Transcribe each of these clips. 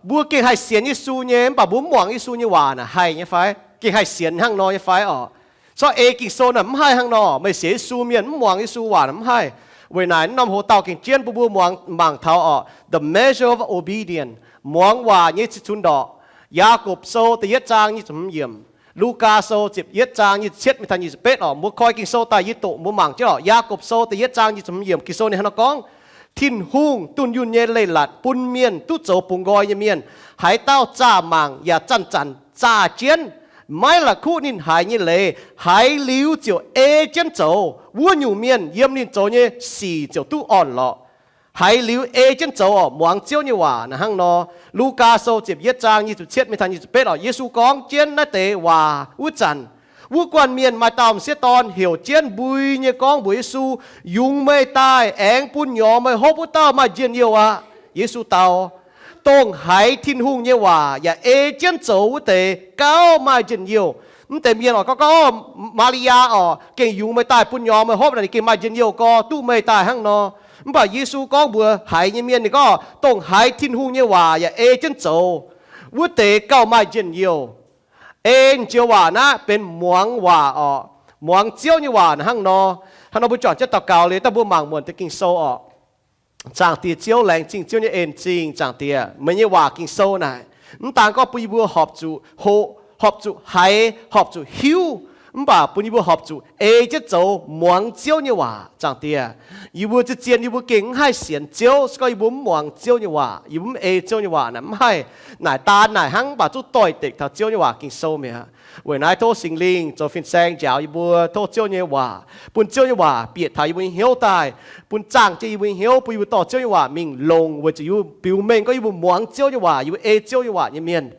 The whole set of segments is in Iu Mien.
Mbuo gengh haih sienx Yesu nyei, mv baac mbuo mv muangx Yesu nyei waac naaic haih nyei fai? Gengh haih sienx hnangv nor nyei fai orqc? Corc ei Ging-Sou naaic mv haih hnangv nor. Meih sienx Yesu mienh mv muangx Yesu waac naaic mv haih. Weic naaic norm hoc dauh gengh jienv bun mbuo muangx mangc taux orqc, the measure of obedience, muangx waac nyei cih cunx ndorqc. Yaagorpc Sou da'yietv zaang nyic ziepc hmz yiemc, Lugaa Sou ziepc yietv zaang nyic ziepc cietv mingh taux nyic ziepc betv orqc. Mbuo koi Ging-Sou daaih yie doqc mbuo mangc jienv orqc. Yaagorpc Sou da'yietv zaang nyic ziepc hmz yiemc Ging-Sou ninh hnangv nor gorngv, Tin-Hungh dunh yunh nyei leiz-latc bun mienh duqv zoux bungx nqoi nyei mienh. Haaix dauh zaah mangc yaac zanc-zanc zaah jienv, maiv la'kuqv ninh haiz nyei leiz, haiz liuz ziouc ei jienv zoux, wuov nyungc mienh yiem ninh zoux nyei sic ziouc duqv orn-lorqc. Haiz liuz ei jienv zoux orqc, muangx Ziouv nyei waac naaic hnangv nor. Lugaa Sou ziepc yietv zaang nyic ziepc cietv mingh taux nyic ziepc betv orqc. Yesu gorngv jienv naaiv deix waac wuov zanc, wuov guanh mienh maaih dauh m'sieqv dorn heuc jienv mbui nyei gorngv mbuox Yesu, Yungz meih daaih aengx bun nyorx meih hopv wuov dauh maaih njien-youh aqv. Yesu dau, Dongh haiz Tin-Hungh nyei waac yaac ei jienv zoux wuov deix gauh maaih njien-youh. Mv deix mienh oix gorngv, Gorngv, Maa^li^yaa orqc, gengh yungz meih daaih bun nyorx meih hopv naaic ninh gengh maaih njien-youh gorx, duqv meih daaih hnangv nor. Mv baac Yesu gorngv mbuox haiz nyei mienh, ninh gorngv, Dongh haiz Tin-Hungh nyei waac yaac ei jienv zoux, wuov deix gauh maaih njien-youh. Ei joux waac naaiv benx muangx waac orqc. Muangx Ziouv nyei waac naaic hnangv nor. Hnangv nor mbuo juangc jienv daux gaux liuz, daaih mbuo mangc muonc deix Ging-Sou orqc. Zaangc Diex Ziouv, laengz zingh Ziouv nyei en-zingh. Zaangc Diex, meih nyei waac Ging-Sou naaic mv daan gorngv bun yie mbuo horpc zuqc hoqc, horpc zuqc haiz, horpc zuqc hiuv, mv baac bun yie mbuo horpc zuqc ei jienv zoux muangx Ziouv nyei waac. Zaangc Diex, yie mbuo zien-zien yie mbuo gengh mv haih sienx Ziouv se gorngv yie mbuo mv muangx Ziouv nyei waac, yie mbuo mv ei Ziouv nyei waac naaic mv haih. Naaic daan naaic hnangv mv baac zungv doix-dekc taux Ziouv nyei waac Ging-Sou mi'aqv. Weic naaiv tov Singx Lingh zoux fin-saeng njaaux yie mbuo, tov Ziouv nyei waac, bun Ziouv nyei waac bieqc taux yie mbuo nyei hnyouv daaih, bun zaangh jienv yie mbuo nyei hnyouv, bun yie mbuo dorh Ziouv nyei waac mingh longc, weic zuqc yie mbuo biux mengh gorngv yie mbuo muangx Ziouv nyei waac, yie mbuo ei Ziouv nyei waac nyei mienh.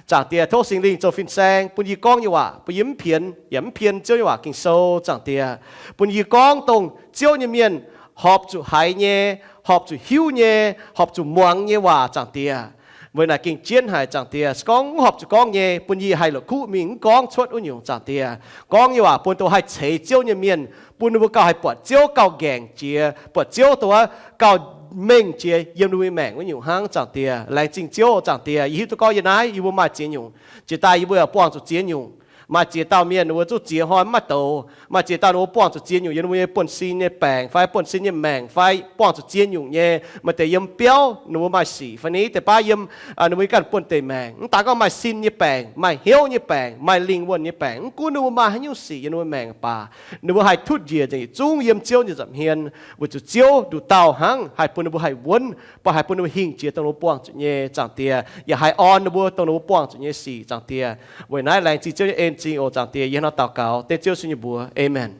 Zaangc Diex, tov Singx Lingh zoux fin-saeng bun yie gorngv nyei waac, bun yie mv pienx yaac mv pien Ziouv nyei waac Ging-Sou. Zaangc Diex, bun yie gorngv dongh Ziouv nyei mienh horpc zuqc haiz nyei, horpc zuqc hiuv nyei, horpc zuqc muangx nyei waac. Zaangc Diex, weic naaic gengh jienv haic. Zaangc Diex, se gorngv mv horpc zuqc gorngv nyei, bun yie haih la'kuqv mingh mv gorngv cuotv wuov nyungc. Zaangc Diex, gorngv nyei waac bun dongh haih ceix Ziouv nyei mienh, bun ninh mbuo gauh haih buatc Ziouv gauh nqaengc jiex, buatc Ziouv dongh wuov gauh mengh jiex yiem ninh mbuo nyei maengc wuov nyungc hnangv. Zaangc Diex, laengz zingh Ziouv. Zaangc Diex, yie hiuv duqv gorngv yie naaiv yie mbuo maaih ziex nyungc. Jiex daaih yie mbuo yaac buangh zuqc ziex nyungc. Maaih ziex dauh mienh ninh mbuo zungv ziex hnoi mv maaih douz. Maaih ziex dauh ninh mbuo buangh zuqc ziex nyungc yiem ninh mbuo nyei buonv-sin nyei baengc fai buonv-sin nyei maengc fai buangh zuqc ziex nyungc nyei. Maaih deix yiem biauv ninh mbuo maaih sic fai ni deix baav yiem ninh mbuo nyei ganh buonv-deic maengc. Mv daan gorngv maaih sin nyei baengc, maaih hnyouv nyei baengc, maaih lingh wuonh nyei baengc, mv gunv ninh mbuo maaih haaix nyungc sic yiem ninh mbuo maengc baac, ninh mbuo haih tutv njiec nzengc yietc zungv yiem Ziouv nyei nza'hmien, weic zuqc Ziouv nduqc dauh hnangv haih bun ninh mbuo haih wuonv, bun haih bun ninh mbuo hingh jiex dongh ninh mbuo buangh zuqc nyei. Zaangc Diex, yaac haih orn ninh mbuo dongh ninh mbuo buangh zuqc nyei sic. Zaangc Diex, weic naaiv laengz zingh Ziouv nyei en-zingh oc. Zaangc Diex, yie hnangv naaiv daux gaux dengv Ziouv Yesu nyei mbuox, aamen.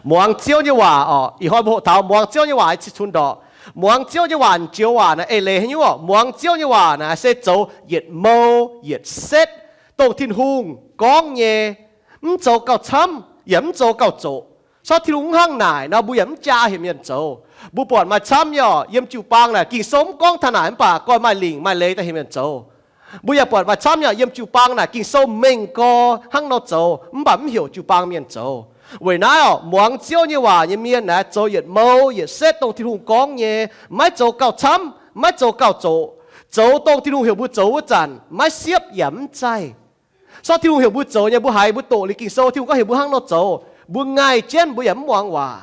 Muangx Ziouv nyei waac oc. Ih hnoi mbuo hoqc taux muangx Ziouv nyei waac cih cunx ndorqc. Muangx Ziouv nyei waac joux waac naaic eix leiz haaix nyungc oc? Muangx Ziouv nyei waac naaic se zoux yietc mou yietc setv dongh Tin-Hungh gorngv nyei, mv zoux gauh camv yaac mv zoux gauh zoqc. Sortv Tin-Hungh mv hnangv naaic nor, mbuo yaac mv jaa heuc mienh zoux. Mbuo buatc maaih camv nyei oc, yiem jiu-baang naaic Ging-Sou mv gorngv taux naaic mv baac gorngv maaih lingc maaih leiz daaih heuc mienh zoux. Mbuo yaac buatc maaih camv nyei oc, yiem jiu-baang naaic Ging-Sou mengh gorx hnangv nor zoux mv baac mv heuc jiu-baang mienh zoux. Weic naaiv oc, muangx Ziouv nyei waac nyei mienh naaic zoux yietc mou yietc setv dongh Tin-Hungh gorngv nyei, maiv zoux gauh camv, maiv zoux gauh zoqc. Zoux dongh Tin-Hungh heuc mbuo zoux wuov zanc, maiv siepv yaac mv zaih. Sortv Tin-Hungh heuc mbuo zoux nyei, mbuo haiz mbuo doqc liuz Ging-Sou, Tin-Hungh gorngv heuc mbuo hnangv nor zoux, mbuo ngaih jienv mbuo yaac mv muangx waac.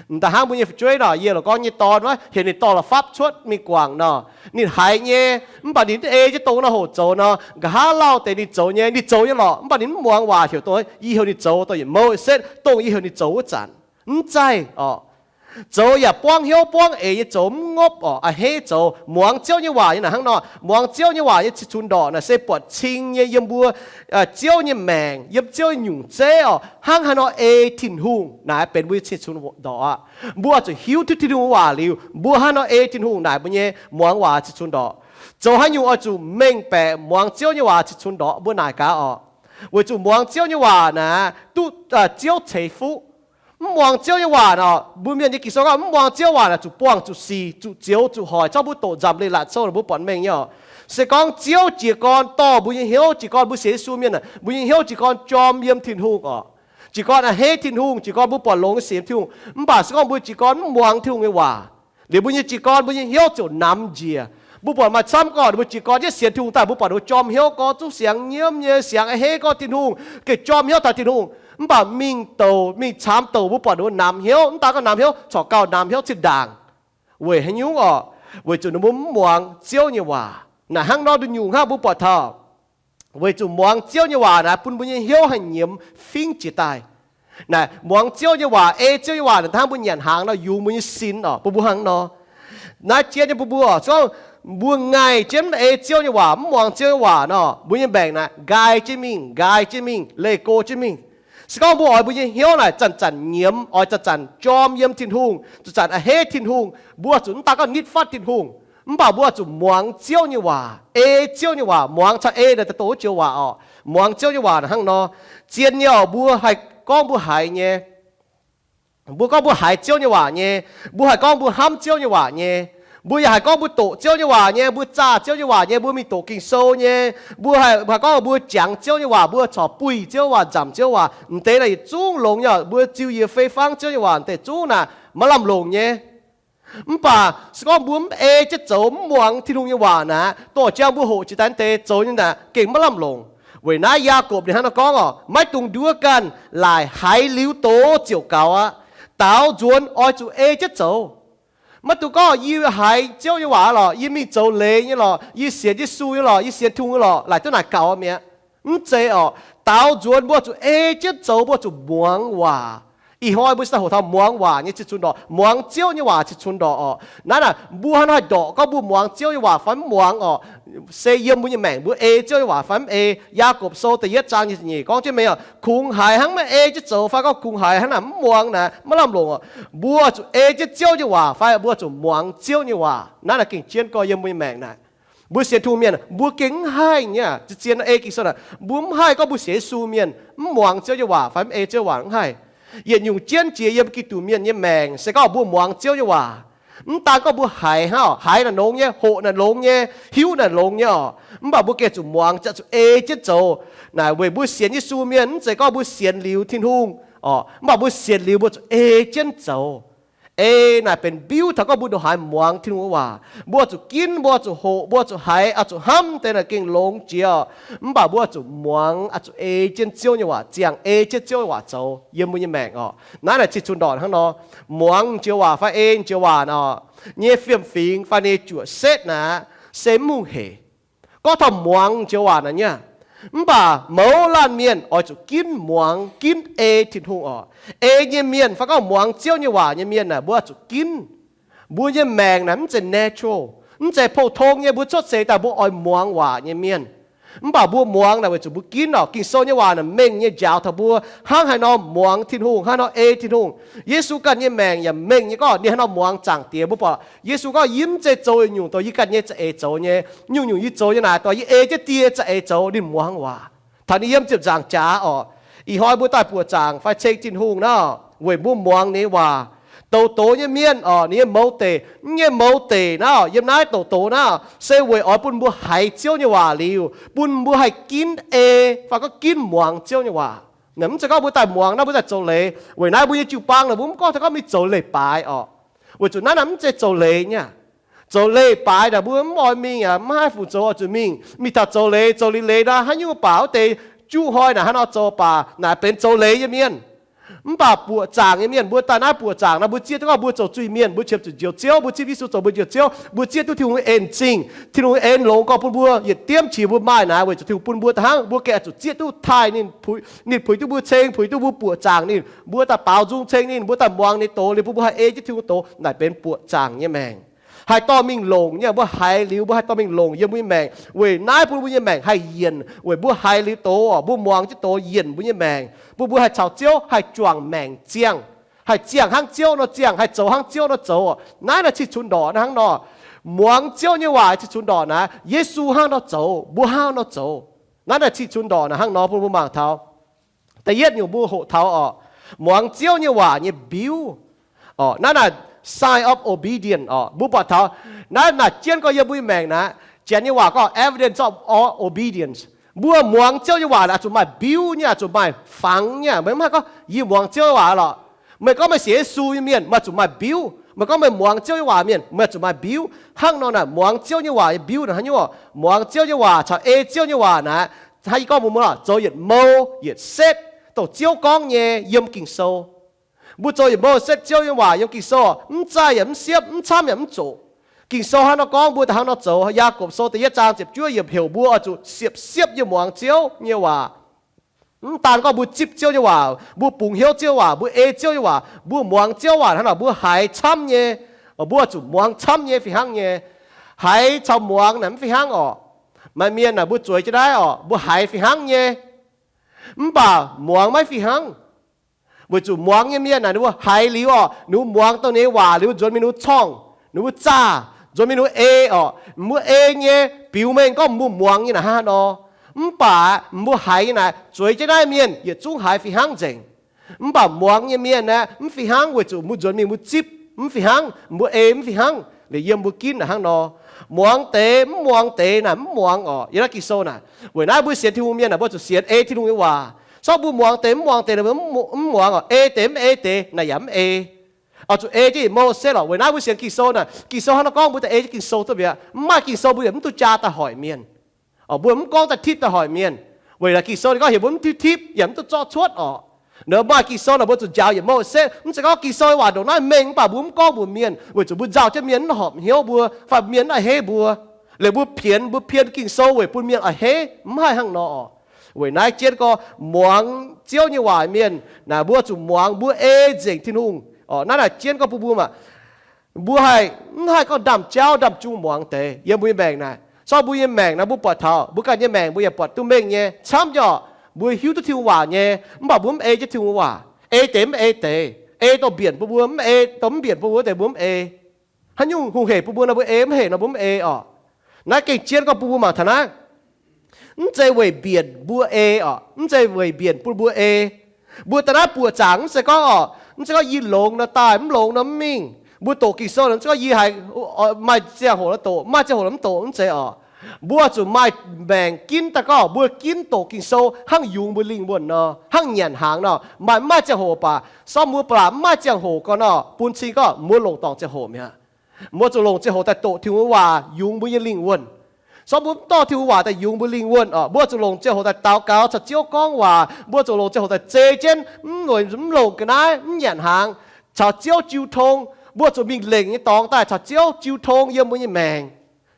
M'daaih hnangv mbuo nyei fu'jueiv nor, yie lorqc gorngv nyei dorn wuov, heuc ninh dorh la'fapv cuotv mingh guangc nor, ninh haiz nyei, mv baac ninh mv ei jienv dongh nor hoc zoux nor, nqa'haav lauh deix ninh zoux nyei, ninh zoux nyei lorqc, mv baac ninh mv muangx waac heuc dongh yie heuc ninh zoux dongh yietc mou yietc setv dongh yie heuc ninh zoux wuov zanc, mv zaih oc. Zoux yaac buangv hnyouv buangv eix nyei zoux, mv ngopv oc, a'hneiv zoux. Muangx Ziouv nyei waac nyei naaic hnangv nor, muangx Ziouv nyei waac nyei cih cunx ndorqc naaic se buatc cing nyei yiem mbuo Ziouv nyei maengc, yiem Ziouv nyei nyungc zeiv oc, hnangv haaix nor ei Tin-Hungh naaic benx mbuo nyei cih cunx ndorqc aqv. Mbuo oix zuqc hiuv duqv Tin-Hungh waac liuz, mbuo hnangv haaix nor ei Tin-Hungh naaic mbuo nyei muangx waac cih cunx ndorqc. Zoux haaix nyungc oix zuqc mengh baeqc muangx Ziouv nyei waac cih cunx ndorqc mbuo naaic gaax oc. Weic zuqc muangx Ziouv nyei waac naaic duqv Ziouv ceix fuqv. Mv muangx Ziouv nyei waac nor, mbuo mienh nyei Ging-Sou gorngv mv muangx Ziouv waac naaic zuqc buangh zuqc sic, zuqc zioux zuqc hoic. Corc mbuo doqc nzamc leiz-latc sou naaic mbuo buatc mengh nyei oc. Se gorngv Ziouv jiez gorn dorh mbuo nyei hnyouv, jiez gorn mbuo sienx Yesu mienh naaic, mbuo nyei hnyouv jiez gorn jorm yiem Tin-Hungh oc. Jiez gorn a'hneiv Tin-Hungh, jiez gorn mbuo buatc longx nyei sic yiem Tin-Hungh, mv baac se gorngv mbuo jiez gorn mv muangx Tin-Hungh nyei waac, liuz mbuo nyei jiez gorn mbuo nyei hnyouv ziouc namx njiec. Mbuo buatc maaih camv gorqv ninh mbuo jiez gorn jienv sienx Tin-Hungh daaih, mbuo buatc ninh mbuo jorm hnyouv gorngv zungv siangx nyiemv nyei, siangx a'hneiv gorngv Tin-Hungh, gengh jorm hnyouv taux Tin-Hungh. Mv baac mingh douc, mingh camx douc mbuo buatc ninh mbuo namx hnyouv. Mv daan gorngv namx hnyouv, corc gauh namx hnyouv zinh ndaangc. Weic haaix nyungc orqc? Weic zuqc ninh mbuo mv muangx Ziouv nyei waac. Naaic hnangv nor nduqc nyungc hnangv mbuo buatc taux, weic zuqc muangx Ziouv nyei waac naaic bun mbuo nyei hnyouv haih nyiemz fingv jiez daaih. Naaic muangx Ziouv nyei waac, ei Ziouv nyei waac naaic hnangv mbuo nyanc hnaangx nor yungz mbuo nyei sin orqc, bun mbuo hnangv nor. Naaiv jien nyei bun mbuo orqc, se gorngv mbuo ngaih jienv mv ei Ziouv nyei waac, mv muangx Ziouv nyei waac nor, mbuo nyei maengc naaic nqaai jienv mingh, nqaai jienv mingh, leih go jienv mingh. Se gorngv mbuo oix mbuo nyei hnyouv naaic zanc-zanc nyiemz, oix zanc-zanc jorm yiem Tin-Hungh, zanc-zanc a'hneiv Tin-Hungh, mbuo zuqc mv daan gorngv nitv fatv Tin-Hungh, mv baac mbuo zuqc muangx Ziouv nyei waac, ei Ziouv nyei waac. Muangx caux ei naaic daaih doqc wuov joux waac orqc. Muangx Ziouv nyei waac naaic hnangv nor, zien nyei orqc, mbuo haih gorngv mbuo haiz nyei. Mbuo gorngv mbuo haiz Ziouv nyei waac nyei, mbuo haih gorngv mbuo hnamv Ziouv nyei waac nyei, mbuo yaac haih gorngv mbuo doqc Ziouv nyei waac nyei, mbuo zaah Ziouv nyei waac nyei, mbuo mingh doqc Ging-Sou nyei, mbuo haih, haih gorngv mbuo jangx Ziouv nyei waac, mbuo corc buih Ziouv waac, nzamc Ziouv waac, m'deix naaic yietc zungv longx nyei. Mbuo ziux yietc fei fangv Ziouv nyei waac, m'deix zungv naaic maiv lamh longc nyei. Mv baac se gorngv mbuo mv ei jienv zoux, mv muangx Tin-Hungh nyei waac naaic, dorh jang mbuo hoqc jiex daaih deix zoux nyei naaic gengh maiv lamh longc. Weic naaiv Yaagorpc ninh hnangv nor gorngv orqc, maiv dungx nduov ganh, laaic haiz liuz doz ziouc gaux aqv. Daaux nzuonx oix zuqc ei jienv zoux. Maiv dungx gorngv yie haiz Ziouv nyei waac lorqc, yie mingh zoux leiz nyei lorqc, yie sienx Yesu nyei lorqc, yie sienx Tin-Hungh nyei lorqc, laaic duqv naaic gaux mi'aqv. Mv zeiz orqc. Daaux nzuonx mbuo zuqc ei jienv zoux, mbuo zuqc muangx waac. Ih hnoi mbuo se daaih hoqc taux muangx waac nyei cih cunx ndorqc, muangx Ziouv nyei waac cih cunx ndorqc orqc. Naaiv naaic mbuo hnangv haaix ndorqc gorngv mbuo muangx Ziouv nyei waac fai mv muangx orqc, se yiem mbuo nyei maengc mbuo ei Ziouv nyei waac fai mv ei. Yaagorpc Sou da'yietv zaang nyic gorngv jienv mengh orqc, kungx haiz hnangv maiv ei jienv zoux fai gorngv kungx haiz hnangv naaic mv muangx naaic maiv lamh longc orqc. Mbuo zuqc ei jienv Ziouv nyei waac fai mbuo zuqc muangx Ziouv nyei waac. Naaiv naaic gengh jienv gorx yiem mbuo nyei maengc naaic. Mbuo sienx Tin-Hungh mienh mbuo gengh mv haih nyei. Zien-zien ei Ging-Sou naaic mbuo mv haih gorngv mbuo sienx Yesu mienh mv muangx Ziouv nyei waac fai mv ei Ziouv waac, mv haih. Yietc nyungc jienv jiex yiem Giduc mienh nyei maengc se gorngv mbuo muangx Ziouv nyei waac, mv daan gorngv mbuo haiz hnangv, haiz naaic longx nyei, hoqc naaic longx nyei, hiuv naaic longx nyei orqc, mv baac mbuo gengh zuqc muangx, zuqc ei jienv zoux. Naaic weic mbuo sienx Yesu mienh mv zeiz gorngv mbuo sienx liuz Tin-Hungh orqc, mv baac mbuo sienx liuz mbuo zuqc ei jienv zoux. Ei naaic benx mbiuv taux gorngv mbuo ndongc haaix muangx Tin-Hungh nyei waac. Mbuo zuqc ginv, mbuo zuqc hoqc, mbuo zuqc haiz, oix zuqc hnamv deix naaic gengh longx jiex orqc. Mv baac mbuo zuqc muangx, oix zuqc ei jienv Ziouv nyei waac, ziangh ei jienv Ziouv nyei waac zoux yiem mbuo nyei maengc orqc. Naaiv naaic cih cunx ndorqc hnangv nor. Muangx joux waac fai ei joux waac orqc, nyei fiem-fingx fai nyei juoqc setv naaic se mv hungh hec. Gorngv taux muangx joux waac naaic nyei, mv baac mouz laanh mienh oix zuqc ginv muangx, ginv ei Tin-Hungh orqc. Ei nyei mienh fai gorngv muangx Ziouv nyei waac nyei mienh naaic mbuo oix zuqc ginv. Mbuo nyei maengc naaic mv zeiz natural, mv zeiz pou-tong nyei mbuo cuotv seix daaih mbuo oix muangx waac nyei mienh. Mv baac mbuo muangx naaic weic zuqc mbuo ginv orqc. Ging-Sou nyei waac naaic mengh nyei njaaux taux mbuo hnangv haaix nor muangx Tin-Hungh, hnangv haaix nor ei Tin-Hungh. Yesu ganh nyei maengc yaac mengh nyei gorngv ninh haaix nor muangx Zaangc Diex. Mbuo buatc Yesu gorngv, yie mv zeiz zoux nyungc dongh yie ganh nyei za'eix zoux nyei. Nyungc-nyungc yie zoux nyei naaic dongh yie ei jienv Die za'eix zoux. Ninh muangx waac. Taux ninh yiem ziepc nzaangc jaax orqc, ih hnoi mbuo daaih buoqc zaangc fai ceng Tin-Hungh naaic weic mbuo muangx ninh nyei waac. Douz-douz nyei mienh orqc, ninh nyei mouz deic, mv nyei mouz deic naaic, yiem naaiv douz-douz naaic se weic oix bun mbuo haiz Ziouv nyei waac liuz, bun mbuo haih ginv ei fai gorngv ginv muangx Ziouv nyei waac. Mv zeiz gorngv mbuo daaih muangx naaiv mbuo daaih zoux leiz. Weic naaiv mbuo nyei jiu-baang naaic mbuo mv gorngv taux gorngv mingh zoux leiz-baaix orqc. Weic zuqc naaiv naaic mv zeiz zoux leiz nyei. Zoux leiz-baaix naaic mbuo mv oix mingh aqv, mv haih fungc zoux oix zuqc mingh. Mingh taux zoux leiz, zoux liuz leiz naaic haaix nyungc baac wuov deix juqv hnoi naaic haaix nor zoux baac naaic benx zoux leiz nyei mienh. Mv baac buoqc zaangc nyei mienh, mbuo daaih naaiv buoqc zaangc naaic mbuo zieqv duqv gorngv mbuo zoux zuiz-mienh, mbuo qiemx zuqc Njoux Ziouv, mbuo zipv Yesu zoux mbuo Njoux Ziouv, mbuo zieqv duqv Tin-Hungh nyei en-zingh, Tin-Hungh nyei en longx gorngv bun mbuo yietc diemv qiex mbuo maaih naaic weic zuqc Tin-Hungh bun mbuo da'hnangv, mbuo gengh oix zuqc zieqv duqv taaih ninh, puix, ninh puix duqv mbuo ceng, puix duqv mbuo buoqc zaangc ninh, mbuo daaih baaux nzung ceng ninh, mbuo daaih muangx ninh doz liuz bun mbuo haih ei jienv Tin-Hungh doz naaic benx buoqc zaangc nyei maengc. Haih dorh mingh longc nyei, mbuo haiz liuz mbuo haih dorh mingh longc yiem mbuo nyei maengc. Weic naaiv bun mbuo nyei maengc haih yienc, weic mbuo haiz liuz doz orqc, mbuo muangx jienv doz yienc mbuo nyei maengc, bun mbuo haih caux Ziouv haih juangc maengc ziangh, haih ziangh hnangv Ziouv nor ziangh, haih zoux hnangv Ziouv nor zoux orqc. Naaiv naaic cih cunx ndorqc hnangv nor. Muangx Ziouv nyei waac cih cunx ndorqc naaic, Yesu hnangv nor zoux, mbuo hnangv nor zoux. Naaiv naaic cih cunx ndorqc naaic hnangv nor bun mbuo mangc taux. Da'yietv nyungc mbuo hoqc taux orqc, muangx Ziouv nyei waac nyei mbiuv orqc. Naaiv naaic sign of obedience orqc. Mbuo buatc taux naaiv naaic jienv gorx yiem mbuo nyei maengc naaic, Janx nyei waac gorngv evidence of obedience. Mbuo muangx Ziouv nyei waac naaic oix zuqc maaih mbiuv nyei, oix zuqc maaih fangx nyei. Meih mv haih gorngv yie muangx Ziouv nyei waac lorqc. Meih gorngv meih sienx Yesu nyei mienh, meih zuqc maaih mbiuv. Meih gorngv meih muangx Ziouv nyei waac mienh, meih zuqc maaih mbiuv. Hnangv nor naaic, muangx Ziouv nyei waac nyei mbiuv naaic hnangv nyungc oc. Muangx Ziouv nyei waac caux ei Ziouv nyei waac naaic, hnangv yie gorngv mbuo muoz-doic, zoux yietc mouh yietc setv, dongh Ziouv gorngv nyei yiem Ging-Sou. Mbuo zoux yietc mouh setv Ziouv nyei waac yiem Ging-Sou, mv zaih yaac mv siepv, mv camv yaac mv zoqc. Ging-Sou hnangv nor gorngv, mbuo daaih hnangv nor zoux. Yaagorpc Sou da'yietv zaang ziepc juov yiemc heuc mbuo oix zuqc siepv-siepv nyei muangx Ziouv nyei waac. Mv daan gorngv mbuo zipv Ziouv nyei waac, mbuo bungx hnyouv Ziouv waac, mbuo ei Ziouv nyei waac, mbuo muangx Ziouv waac hnangv nor, mbuo haiz camv nyei. Mbuo zuqc muangx camv nyei fih hnangv nyei. Haiz caux muangx naaic mv fih hnangv orqc. Maaih mienh naaic mbuo zueiz jienv naaiv orqc, mbuo haiz fih hnangv nyei, mv baac muangx maiv fih hnangv. Weic zuqc muangx nyei mienh naaic ninh mbuo haiz liuz orqc, ninh mbuo muangx dongh ninh nyei waac liuz nzuonx mingh ninh mbuo corngh, ninh mbuo zaah, nzuonx mingh ninh mbuo ei orqc. Mbuo ei nyei biux mengh gorngv mbuo muangx nyei naaic hnangv haaix nor. Mv baac mbuo haiz nyei naaic, zueiz jienv naaiv mienh yietc zungv haiz fih hnangv nzengc. Mv baac muangx nyei mienh aeqv, mv fih hnangv weic zuqc mbuo nzuonx mingh mbuo zipv mv fih hnangv, mbuo ei mv fih hnangv. Liuz yiem mbuo ginv naaic hnangv nor, muangx deix mv muangx deix naaic mv muangx orqc. Yiem naaiv Ging-Sou naaic, weic naaiv mbuo sienx Tin-Hungh mienh naaic mbuo zuqc sienx ei Tin-Hungh nyei waac. Sorng mbuo muangx deix mv muangx deix, mv muangx orqc, ei deix mv ei deix naaic yaac mv ei. Oix zuqc ei jienv yietc mouh setv lorqc. Weic naaiv mbuo sienx Ging-Sou naaic, Ging-Sou hnangv nor gorngv mbuo daaih ei jienv Ging-Sou duqv mi'aqv. Mv maaih Ging-Sou mbuo yaac mv duqv jaa daaih hoic mienh. Mbuo mv gorngv daaih tipv daaih hoic mienh. Weic naaic Ging-Sou ninh gorngv heuc mbuo mv duqv tipv yaac mv duqv zorqv cuotv orqc. Naaiv maaih Ging-Sou naaic mbuo zuqc njaaux yietc mouh setv. Mv zeiz gorngv Ging-Sou nyei waac ndongc naaiv mengh mv baac mbuo mv gorngv mbuox mienh weic zuqc mbuo nzauh jienv mienh mv horpc hnyouv mbuo fai mienh mv a'hneiv mbuo. Liuz mbuo pienx, mbuo pien Ging-Sou weic bun mienh a'hneiv, mv haih hnangv nor orqc. Weic naaiv jienv gorngv muangx Ziouv nyei waac mienh naaic mbuo zuqc muangx, mbuo ei nzengc Tin-Hungh orqc. Naaiv naaic jienv gorngv bun mbuo maah, mbuo haih mv haih gorngv ndaamv-jauv ndaamv-jung muangx deix yiem mbuo nyei maengc naaic. Sorng mbuo nyei maengc naaiv mbuo buatc taux mbuo ganh nyei maengc mbuo yaac buatc duqv mengh nyei camv nyei orqc. Mbuo hiuv duqv Tin-Hungh waac nyei, mv baac mbuo mv ei jienv Tin-Hungh waac. Ei deix mv ei deix, ei dongh mbienc bun mbuo, mv ei dongh mv mbienc bun mbuo deix mbuo mv ei. Haaix nyungc hungh hec bun mbuo nor mbuo ei, mv hec nor mbuo mv ei orqc. Naaiv gengh jienv gorngv bun mbuo mangc taux naaiv, mv zeiz weic mbienc mbuo ei orqc, mv zeiz weic mbienc bun mbuo ei. Mbuo daaih naaiv buoqc zaangc mv zeiz gorngv orqc, mv zeiz gorngv yie longx nor daaih, mv longx nor mv mingh. Mbuo doqc Ging-Sou nor mv zeiz gorngv yie haiz maaih ziangh hoc nor doqc, maaih ziangh hoc nor mv doqc, mv zeiz orqc. Mbuo zuqc maaih maengc ginv daaih gorngv mbuo ginv doqc Ging-Sou hnangv yungz mbuo lingh wuonh nor, hnangv nyanc hnaangx nor. Maaih mv maaih ziangh hoc baac, sorng mbuo ba'laqc mv maaih ziangh hoc gorngv nor, bun cing gorngv mbuo longc dorngc ziangh hoc mi'aqv. Mbuo zuqc longc ziangh hoc daaih doqc Tin-Hungh waac yungz mbuo nyei lingh wuonh. Sorng mbuo mv dorh Tin-Hungh waac daaih yungz mbuo lingh wuonh orqc, mbuo zuqc longc ziangh hoc daaih daux gaux caux Ziouv gorngv waac. Mbuo zuqc longc ziangh hoc daaih zei jienv, mv longc ga'naaiv, mv nyanc hnaangx, caux Ziouv jiu tong. Mbuo zuqc mingh lengc nyei dorngx daaih caux Ziouv jiu tong yiem mbuo nyei maengc.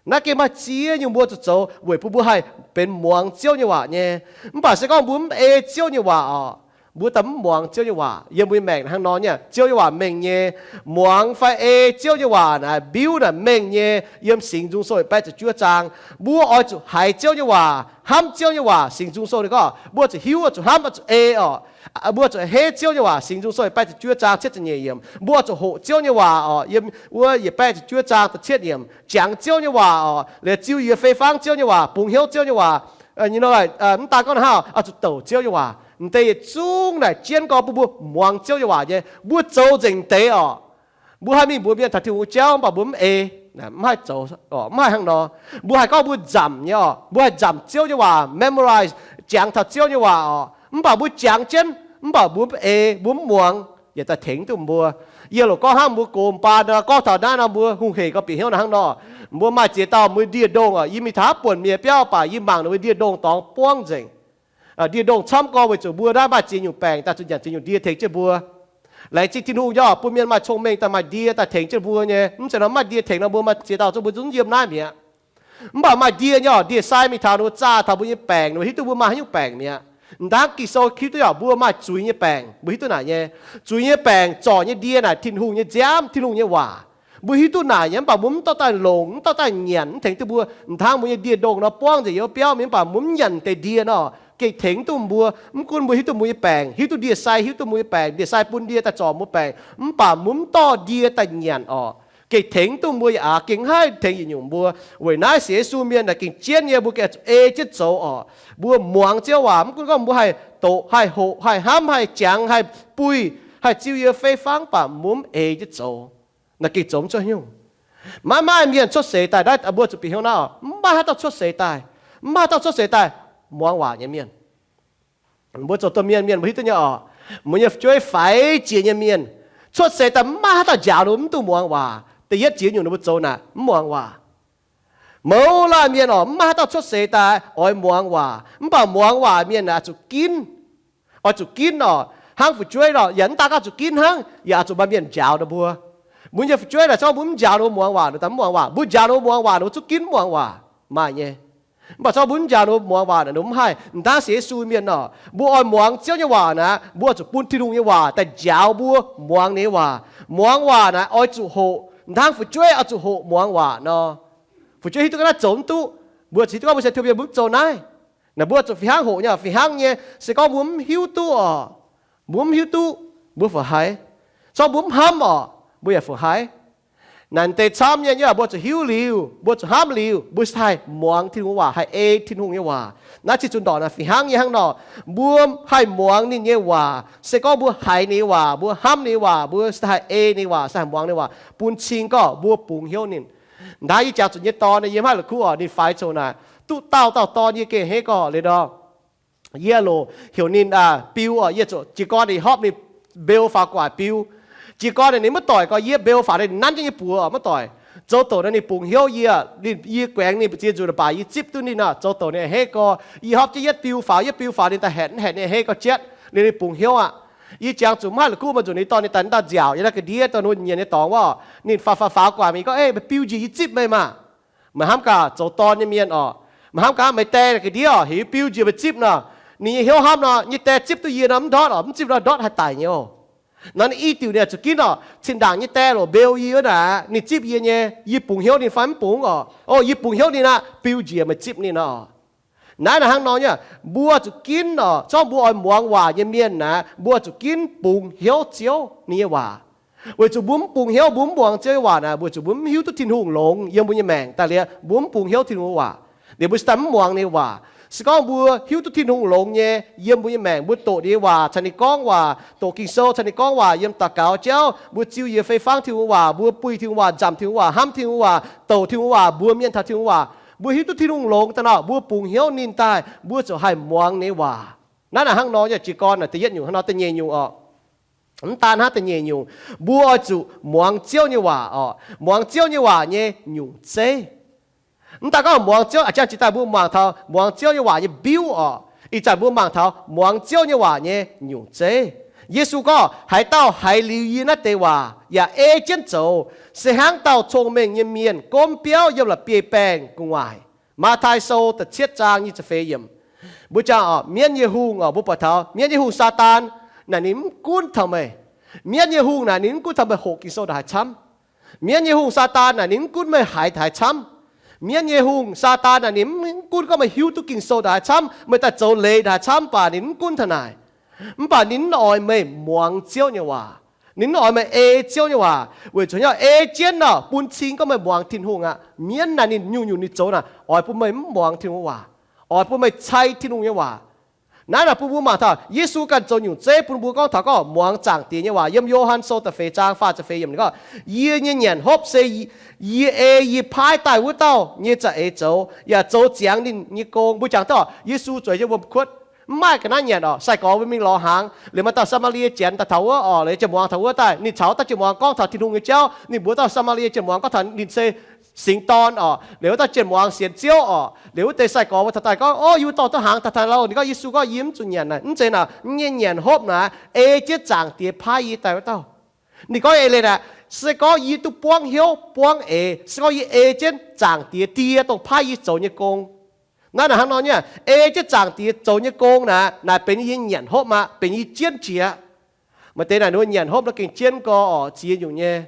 Naaiv gengh maaih ziex nyungc mbuo zuqc zoux weic bun mbuo haih benx muangx Ziouv nyei waac nyei. Mv baac se gorngv mbuo mv ei Ziouv nyei waac orqc, mbuo daaih mv muangx Ziouv nyei waac yiem mbuo nyei maengc hnangv nor nyei. Ziouv nyei waac mengh nyei. Muangx fai ei Ziouv nyei waac naaic, mbiuv naaic mengh nyei. Yiem Singx Nzung Sou yietc baeqv ziepc juov zaang, mbuo oix zuqc haiz Ziouv nyei waac, hnamv Ziouv nyei waac. Singx Nzung Sou ninh gorngv mbuo zuqc hiuv, zuqc hnamv, zuqc ei orqc. Mbuo zuqc heiv Ziouv nyei waac. Singx Nzung Sou yietc baeqv ziepc juov zaang cietv ziepc nyeic yiemc, mbuo zuqc hoqc Ziouv nyei waac orqc. Yiem wuov yietc baeqv ziepc juov zaang da'cietv yiemc, jangx Ziouv nyei waac orqc, liuz ziux yie fei-fangv Ziouv nyei waac, bungx hnyouv Ziouv nyei waac. Mv daan gorngv hnangv, oix zuqc douc Ziouv nyei waac. M'deix yietc zungv naaic jienv gorngv bun mbuo muangx Ziouv nyei waac nyei, mbuo zoux nzengc deix orqc. Mbuo haih mingh mbuox mienh taux Tin-Hungh jauv mv baac mbuo mv ei, mv haih zoux, mv haih hnangv nor. Mbuo haih gorngv mbuo nzamc nyei orqc, mbuo haih nzamc Ziouv nyei waac, memorize, jangx taux Ziouv nyei waac orqc. Mv baac mbuo jangx jienv mv baac mbuo mv ei, mbuo mv muangx, yaac daaih tengx duqv mbuo. Yie loc gorngv hnangv mbuo gox mbaan nor, gorngv taux naaiv nor mbuo hungh hec gorngv bieqc hnyouv naaic hnangv nor. Mbuo maaih ziex dauh mbuo ndie-ndongh orqc, yie mingh taux haaix buonc mienh biauv baac yie mangc ninh mbuo ndie-ndongh dorngx buangv nzengc. Ndie-ndongh camv gorngv weic zuqc mbuo naaiv maaih ziex nyungc baengc daaih zuqc nyanc ziex nyungc ndie tengx jienv mbuo. Laengz zingh Tin-Hungh nyei orqc, bun mienh maaih cong-mengh daaih maaih ndie daaih tengx jienv mbuo nyei. Mv zeiz nor maaih ndie tengx nor mbuo maaih ziex dauh zungv mbuo zungv yiem naaiv mi'aqv. Mv baac maaih ndie nyei orqc, ndie-sai mingh taux ninh mbuo zaah taux mbuo nyei baengc, ninh mbuo hiuv duqv mbuo maaih haaix nyungc baengc mi'aqv. M'dangv Ging-Sou hiuv duqv orqc, mbuo maaih zuiz nyei baengc, mbuo hiuv duqv naaic nyei. Zuiz nyei baengc zorc nyei ndie naaic Tin-Hungh nyei nziaamv, Tin-Hungh nyei waac. Mbuo hiuv duqv naaic nyei, mv baac mbuo mv dorh daaih longc, mv dorh daaih nyanc, mv tengx duqv mbuo. M'dangv mbuo nyei ndie-ndongh nor buangv nzengc yiem biauv mingh, mv baac mbuo mv nyanc deix ndie nor, gengh tengx duqv mbuo. Mv gunv mbuo hiuv duqv mbuo nyei baengc, hiuv duqv ndie-sai hiuv duqv mbuo nyei baengc, ndie-sai bun ndie daaih zorc mbuo baengc, mv baac mbuo mv dorh ndie daaih nyanc orqc, gengh tengx duqv mbuo yaac aqc, gengh haih tengx yietc nyungc mbuo. Weic naaiv sienx Yesu mienh naaic gengh jienv nyei, mbuo gengh zuqc ei jienv zoux orqc. Mbuo muangx Ziouv waac, mv gunv gorngv mbuo haih doqc, haih hoqc, haih hnamv, haih jangx, haih buih, haih ziux yie fei-fangv, mv baac mbuo mv ei jienv zoux, naaic gengh zoux mv cuotv nyungc. Maiv maaih mienh cuotv seix daaih, naaiv mbuo zuqc bieqc hnyouv naaiv orqc, mv maaih haaix dauh cuotv seix daaih, mv maaih haaix dauh cuotv seix daaih muangx waac nyei mienh. Mbuo zoux domh mienh, mienh mbuo hiuv duqv nyei orqc, mbuo nyei fu'jueiv faix jiex nyei mienh, Cuotv seix daaih mv maaih haaix dauh njaaux ninh mbuo mv duqv muangx waac. Da'yietv jiex nyungc ninh mbuo zoux naaic mv muangx waac. Mouz laanh mienh oc, mv maaih haaix dauh cuotv seix daaih oix muangx waac. Mv baac muangx waac mienh naaic zuqc ginv, oix zuqc ginv oc, hnangv fu'jueiv nor, yaac mv daan gorngv zuqc ginv hnangv, yaac zuqc maaih mienh njaaux ninh mbuo. Mbuo nyei fu'jueiv naaic, se gorngv mbuo mv njaaux ninh mbuo muangx waac, ninh daaih mv muangx waac. Mbuo njaaux ninh mbuo muangx waac, ninh mbuo zungv ginv mv muangx waac, maaih nyei. Mv baac se gorngv mbuo mv njaaux ninh mbuo muangx waac naaic, ninh mbuo mv haih. M'daaih sienx Yesu mienh nor, mbuo oix muangx Ziouv nyei waac naaic, mbuo oix zuqc bun Tin-Hungh nyei waac daaih njaaux mbuo muangx ninh nyei waac. Muangx waac naaic oix zuqc hoqc, hnangv fu'jueiv oix zuqc hoqc muangx waac nor. Fu'jueiv hiuv duqv ga'naaiv zoux mv duqv, mbuo zuqc hiuv duqv gorngv mbuo se tov mienh mbuo mv zoux naaiv. Naaic mbuo zuqc fih hnangv hoqc nyei, fih hnangv nyei. Se gorngv mbuo mv hiuv duqv oc, mbuo mv hiuv duqv, mbuo fu-haiz. Se gorngv mbuo mv hnamv oc, mbuo yaac fu-haiz. Naaic deix camv nyei, mbuo zuqc hiuv liuz, mbuo zuqc hnamv liuz, mbuo se haih muangx Tin-Hungh waac, haih ei Tin-Hungh nyei waac. Naaiv cih zuqc ndortv naaic fih hnangv nyei hnangv nor, mbuo haih muangx ninh nyei waac. Se gorngv mbuo haiz ninh nyei waac, mbuo hnamv ninh nyei waac, mbuo se haih ei ninh nyei waac, se haih muangx ninh nyei waac bun cing gorngv mbuo bungx hnyouv ninh. Naaiv yie jangx zuqc nyei dorn, yie mv haih la'kuqv oc, ninh faix coc naaic, duqv dauh dauh dorn yie gengh hneiv gorngv liuz nor, yie loc heuc ninh biu oc, yie zuqc jiez gorn ninh hopv ninh mbeu faaux gu'nguaaic biu. Jiez gorn ninh maiv doic, gorngv yie mbeu faaux ninh nanv jienv yie buoz oc, maiv doic. Zoux doqc naaic ninh bungx hnyouv yie, ninh, yie guaengx ninh mbu'ziex nzunc baac yie zipv duqv ninh oc. Zoux doqc ninh a'hneiv gorx, yie hopv jienv yietv biu faaux, yietv biu faaux ninh daaih hatc mv hatc ninh a'hneiv gorx jienv, liuz ninh bungx hnyouv aqv. Yie jangx zuqc mv haih la'kuqv, maaih nzunc ninh dorh ninh daaih, ninh daaih nziaauc yiem naaiv ga'ndiev dorh ninh nyienx nyei dorngx wuov, ninh faaux faaux faaux gu'nguaaic mingh gorngv, Ei, meih biu njiec yie zipv meih maah! Meih hnamv gaax zoux dorn nyei mienh oc, meih hnamv gaax meih die ga'ndiev oc, heuc yie biu njiec meih zipv nor, ninh nyei hnyouv hnamv nor, nyei die zipv duqv yie nor mv ndortv oc, mv zipv nor ndortv haih daic nyei oc. Nor ninh i diuc ninh zuqc ginv oc, cin-ndaangc nyei die loc mbeu yie wuov naaic, ninh zipv yie nyei, yie bungx hnyouv ninh fai mv bungx oc? O, yie bungx hnyouv ninh aqv, biu njiec meih zipv ninh oc. Naaiv naaic hnangv nor nyei, mbuo zuqc ginv oc, zorqv mbuo oix muangx waac nyei mienh naaic, mbuo zuqc ginv bungx hnyouv Ziouv ninh nyei waac. Weic zuqc mbuo mv bungx hnyouv, mbuo mv muangx Ziouv nyei waac naaic, weic zuqc mbuo mv hiuv duqv Tin-Hungh longx yiem mbuo nyei maengc daaih liuz, mbuo mv bungx hnyouv Tin-Hungh nyei waac. Liuz mbuo se daaih mv muangx ninh nyei waac. Se gorngv mbuo hiuv duqv Tin-Hungh longx nyei yiem mbuo nyei maengc, mbuo doqc ninh nyei waac caux ninh gorngv waac, doqc Ging-Sou caux ninh gorngv waac, yiem daux gaux jauv mbuo ziu yie fei fangv Tin-Hungh waac, mbuo buih Tin-Hungh waac, nzamc Tin-Hungh waac, hnamv Tin-Hungh waac, douc Tin-Hungh waac, mbuox mienh taux Tin-Hungh waac, mbuo hiuv duqv Tin-Hungh longx daaih nor, mbuo bungx hnyouv ninh daaih, mbuo ziouc haih muangx ninh nyei waac. Naaiv naaic hnangv nor nyei. Jiez gorn naaic da'yietv nyungc hnangv nor, da'nyeic nyungc oc. Mv daan hnangv da'nyeic nyungc, mbuo oix zuqc muangx Ziouv nyei waac oc. Muangx Ziouv nyei waac nyei nyungc zeiv. Mv daan gorngv muangx Ziouv, a'jang jiex daaih mbuo mangc taux muangx Ziouv nyei waac nyei mbiuv oc. Ih zanc mbuo mangc taux muangx Ziouv nyei waac nyei nyungc zeiv. Yesu gorngv, Haaix dauh haiz liuz yie naaiv deix waac yaac ei jienv zoux, se hnangv dauh cong-mengh nyei mienh gomv biauv yiem la'bieiv-baengh gu'nguaaic. Matv^taai Sou da'cietv zaang nyic ziepc feix yiemc. Mbuo jangx oc, mienv nyei hungh oc, mbuo buatc taux mienv nyei hungh, Saadaan, naaic ninh mv gunv taux meih. Mienv nyei hungh naaic ninh mv gunv taux meih hoqc Ging-Sou ndongc haaix camv. Mienv nyei hungh, Saadaan, naaic ninh mv gunv meih haiz ndongc haaix camv. Mienv nyei hungh, Saadaan, naaic ninh mv gunv gorngv meih hiuv duqv Ging-Sou ndongc haaix camv, meih daaih zoux leiz ndongc haaix camv, mv baac ninh mv gunv taux naaic. Mv baac ninh mv oix meih muangx Ziouv nyei waac. Ninh mv oix meih ei Ziouv nyei waac, weic zuqc nyei ei jienv nor bun cing gorngv meih muangx Tin-Hungh aqv. Mienv naaic ninh nyungc-nyungc ninh zoux naaic oix bun meih mv muangx Tin-Hungh waac, oix bun meih cai Tin-Hungh nyei waac. Naaiv naaic bun mbuo mangc taux Yesu ganh zoux nyungc zeiv bun mbuo gorngv taux gorngv muangx Zaangc Diex nyei waac. Yiem Yo^han Sou da'feix zaang faah ziepc feix yiemc ninh gorngv, Yie nyei nyanc hopv se yie ei yie paaiv daaih wuov dauh nyei za'eix zoux, yaac zoux ziangx ninh nyei gong. Mbuo jangx duqv Yesu zueiz nyei wuom-kuotv. Mv maaih ga'naaiv nyanc oc. Sai-gorx mbuo mingh lorz hnaangx, liuz maaih dauh Saa^maa^lie Janx daaih taux wuov oc, liuz jienv muangx taux wuov daaih, ninh caux wuov dauh jienv muangx gorngv taux Tin-Hungh nyei jauv. Ninh mbuox dauh Saa^maa^lie Janx muangx gorngv taux ninh se singx dorn oc. Liuz wuov dauh jienv muangx sienx Ziouv oc. Liuz wuov deix sai-gorx mbuo taux daaih gorngv, Ov, yie wuov dorh duqv hnaangx taux daaih lauh. Ninh gorngv Yesu gorngv, Yie mv zuqc nyanc naaic. Mv zeiz naaic, yie nyei nyanc hopv naaic ei jienv Zaangc Diex paaiv yie daaih wuov dauh. Ninh gorngv eix leiz naaic, se gorngv yie duqv buangv hnyouv buangv eix, se gorngv yie ei jienv Zaangc Diex Die dongh paaiv yie zoux nyei gong. Naaiv naaic hnangv nor nyei, ei jienv Zaangc Diex zoux nyei gong naaic, naaic benx yie nyei nyanc hopv aqv, benx yie jienv jiex. Maaih deix naaic ninh mbuo nyanc hopv nor gengh jienv gorx oc, ziex nyungc nyei.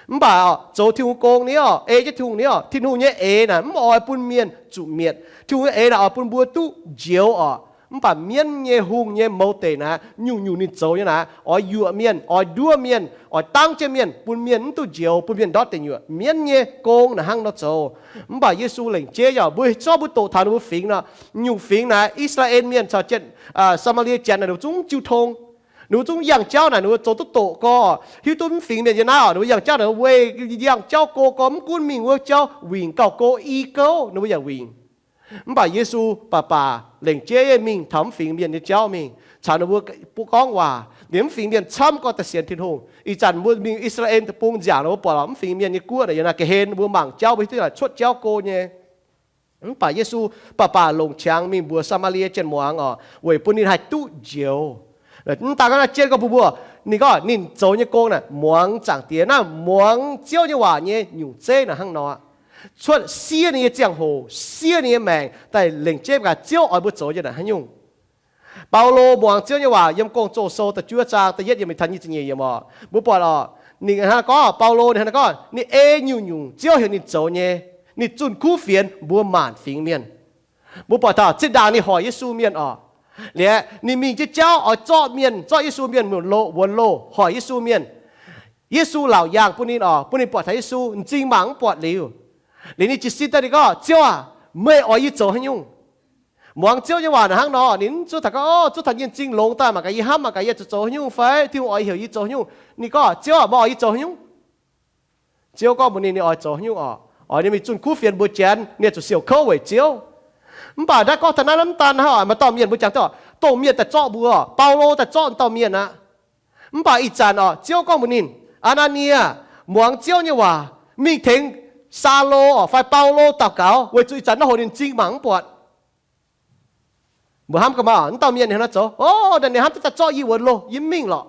Mv baac zoux Tin-Hungh gong ni oc, ei jienv Tin-Hungh ni oc, Tin-Hungh nyei eix naaic mv oix bun mienh zuqc mietc. Tin-Hungh nyei eix naaic oix bun mbuo duqv njoux oc. Mv baac mienv nyei hungh nyei mouz deic naaic, nyungc-nyungc ninh zoux nyei naaic, oix yuoqc mienh, oix nduov mienh, oix dangv jienv mienh, bun mienh mv duqv njoux, bun mienh ndortv deic nyuoqc. Mienv nyei gong naaic hnangv nor zoux. Mv baac Yesu lengc jeiv yaac mbuo zorqv mbuo doqc taux ninh mbuo fingx nor, nyungc fingx naaic Israel mienh caux Saa^maa^lie Janx naaic ninh mbuo zungv jiu tong. Ninh mbuo zungv yangh jauv naaic ninh mbuo zoux duqv doqc gorx, hiuv duqv mv fingx mienh yiem naaiv oc, ninh mbuo yangh jauv naaic wuov, yangh jauv go gorx mv gunv mingh wuov jauv wingc gauh go i gouv ninh mbuo yaac wingc. Mv baac Yesu baac baac lengc jeiv mingh taux mv fingx mienh nyei jauv mingh caux ninh mbuo gorngv waac. Liemh mv fingx mienh camv gorx daaih sienx Tin-Hungh. Ih zanc mbuo mingh I^saa^laa^en deic-bung nziaauc nor, mbuo buatc lorqc, mv fingx mienh nyei guoqv naaic yiem naaiv ga'hlen, mbuo mangc jauv mbuo hiuv duqv cuotv jauv go nyei. Mv baac Yesu baac baac longc qangx mingh mbuox Saa^maa^lie Janx muangz oc, weic bun ninh haih duqv njoux. Mv daan gorngv naaiv jienv gorngv mbuo mbuo, ninh gorngv ninh zoux nyei gong naaic muangx Zaangc Diex, naaiv muangx Ziouv nyei waac nyei nyungc zeiv naaic hnangv nor. Cuotv siev ninh nyei ziangh hoc, siev ninh nyei maengc daaih lengc jeiv gaax Ziouv oix mbuo zoux nyei naaic haaix nyungc. Baulo muangx Ziouv nyei waac yiem Gong-Zoh Sou da'juov zaang da'yietv yiemc mingh taux nyic ziepc nyeic yiemc oc. Mbuo buatc oc, ninh hnangv naaiv gorngv, Baulo ninh hnangv naaiv gorngv ninh ei nyungc-nyungc Ziouv heuc ninh zoux nyei. Ninh zunh kuv fienx mbuox maanc fingx mienh. Mbuo buatc taux zinh ndaangc ninh hoic Yesu mienh oc, liuz ninh mingh jienv jauv oix zorqv mienh, zorqv Yesu mienh wuonx loh, wuonx loh hoic Yesu mienh. Yesu laauc yaangh bun ninh oc, bun ninh buatc taux Yesu, m'zing mangc mv buatc liuz, liuz ninh jiez sin daaih ninh gorngv, Ziouv aah, meih oix yie zoux haaix nyungc? Muangx Ziouv nyei waac naaic hnangv nor, ninh mv zuqc taux gorngv, Ov, zuqc taux yie m'zing longx daaih mangc gaax yie hnamv, mangc gaax yie zuqc zoux haaix nyungc fai Tin-Hungh oix heuc yie zoux haaix nyungc. Ninh gorngv, Ziouv aah, meih oix yie zoux haaix nyungc? Ziouv gorngv mbuox ninh, ninh oix zoux haaix nyungc oc. Oix ninh mingh zunh kuv fienx mbuox Janx, ninh zuqc siouc kouv weic Ziouv. Mv baac naaiv gorngv taux naaiv mv daan hnangv, maaih dauh mienh mbuo jangx duqv, dongh mienh daaih zorqv mbuo, Baulo daaih zorqv dauh mienh aqv. Mv baac ih zanc oc, Ziouv gorngv mbuox ninh, Aa^naa^nie, muangx Ziouv nyei waac, mingh tengx Saulo oc fai Baulo daux gaux, weic zuqc ih zanc naaiv hoc ninh m'zing mangc mv buatc. Mbuo hnamv gaax maah, mv dauh mienh ninh hnangv naaiv zoux, Ov, ninh hnamv duqv daaih zorqv yie wuonx loh, yie mv mingh lorqc.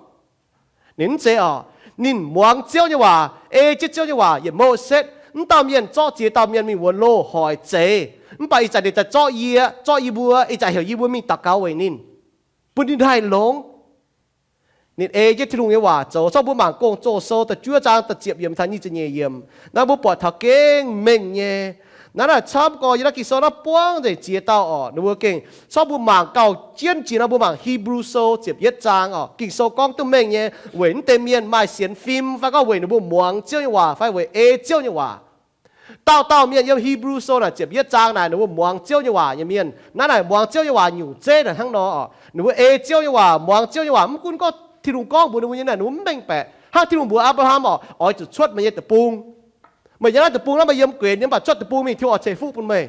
Ninh mv zeiz oc. Ninh muangx Ziouv nyei waac, ei jienv Ziouv nyei waac yietc mouc setv. Mv dauh mienh zorqv ziex dauh mienh mingh wuonx loh hoic zeiz, mv baac ih zanc ninh daaih zorqv yie, zorqv yie mbuo, ih zanc heuc yie mbuo mingh daux gaux weic ninh, bun ninh haih longx. Ninh ei jienv Tin-Hungh nyei waac zoux. Zorqv mbuo mangc Gong-Zoh Sou da'juov zaang da'ziepc yiemc taux nyic ziepc nyeic yiemc. Naaiv mbuo buatc taux gengh mengh nyei. Naaiv naaic camv gorx yiem naaiv Ging-Sou naaiv buangv nzengc ziex dauh oc. Ninh mbuo gengh, zorqv mbuo mangc gauh jienv jiex nor, mbuo mangc Hebrew Sou ziepc yietv zaang oc. Ging-Sou gorngv duqv mengh nyei weic naaiv deix mienh maaih sienx fim fai gorngv weic ninh mbuo muangx Ziouv nyei waac fai weic ei Ziouv nyei waac. Dauh dauh mienh yiem Hebrew Sou naaic ziepc yietv zaang naaic, ninh mbuo muangx Ziouv nyei waac nyei mienh. Naaiv naaic muangx Ziouv nyei waac nyungc zeiv naaic hnangv nor oc. Ninh mbuo ei Ziouv nyei waac, muangx Ziouv nyei waac, mv gunv gorngv Tin-Hungh gorngv mbuox ninh mbuo nyei naaic, ninh mbuo mv mengh baeqc. Hnangv Tin-Hungh mbuox Apc^laa^ham oc, Oix zuqc cuotv meih nyei deic-bung. Meih yiem naaiv deic-bung naaiv, meih yiem gueix, yiem mv baac cuotv deic-bung mingh, Tin-Hungh oix ceix fuqv bun meih.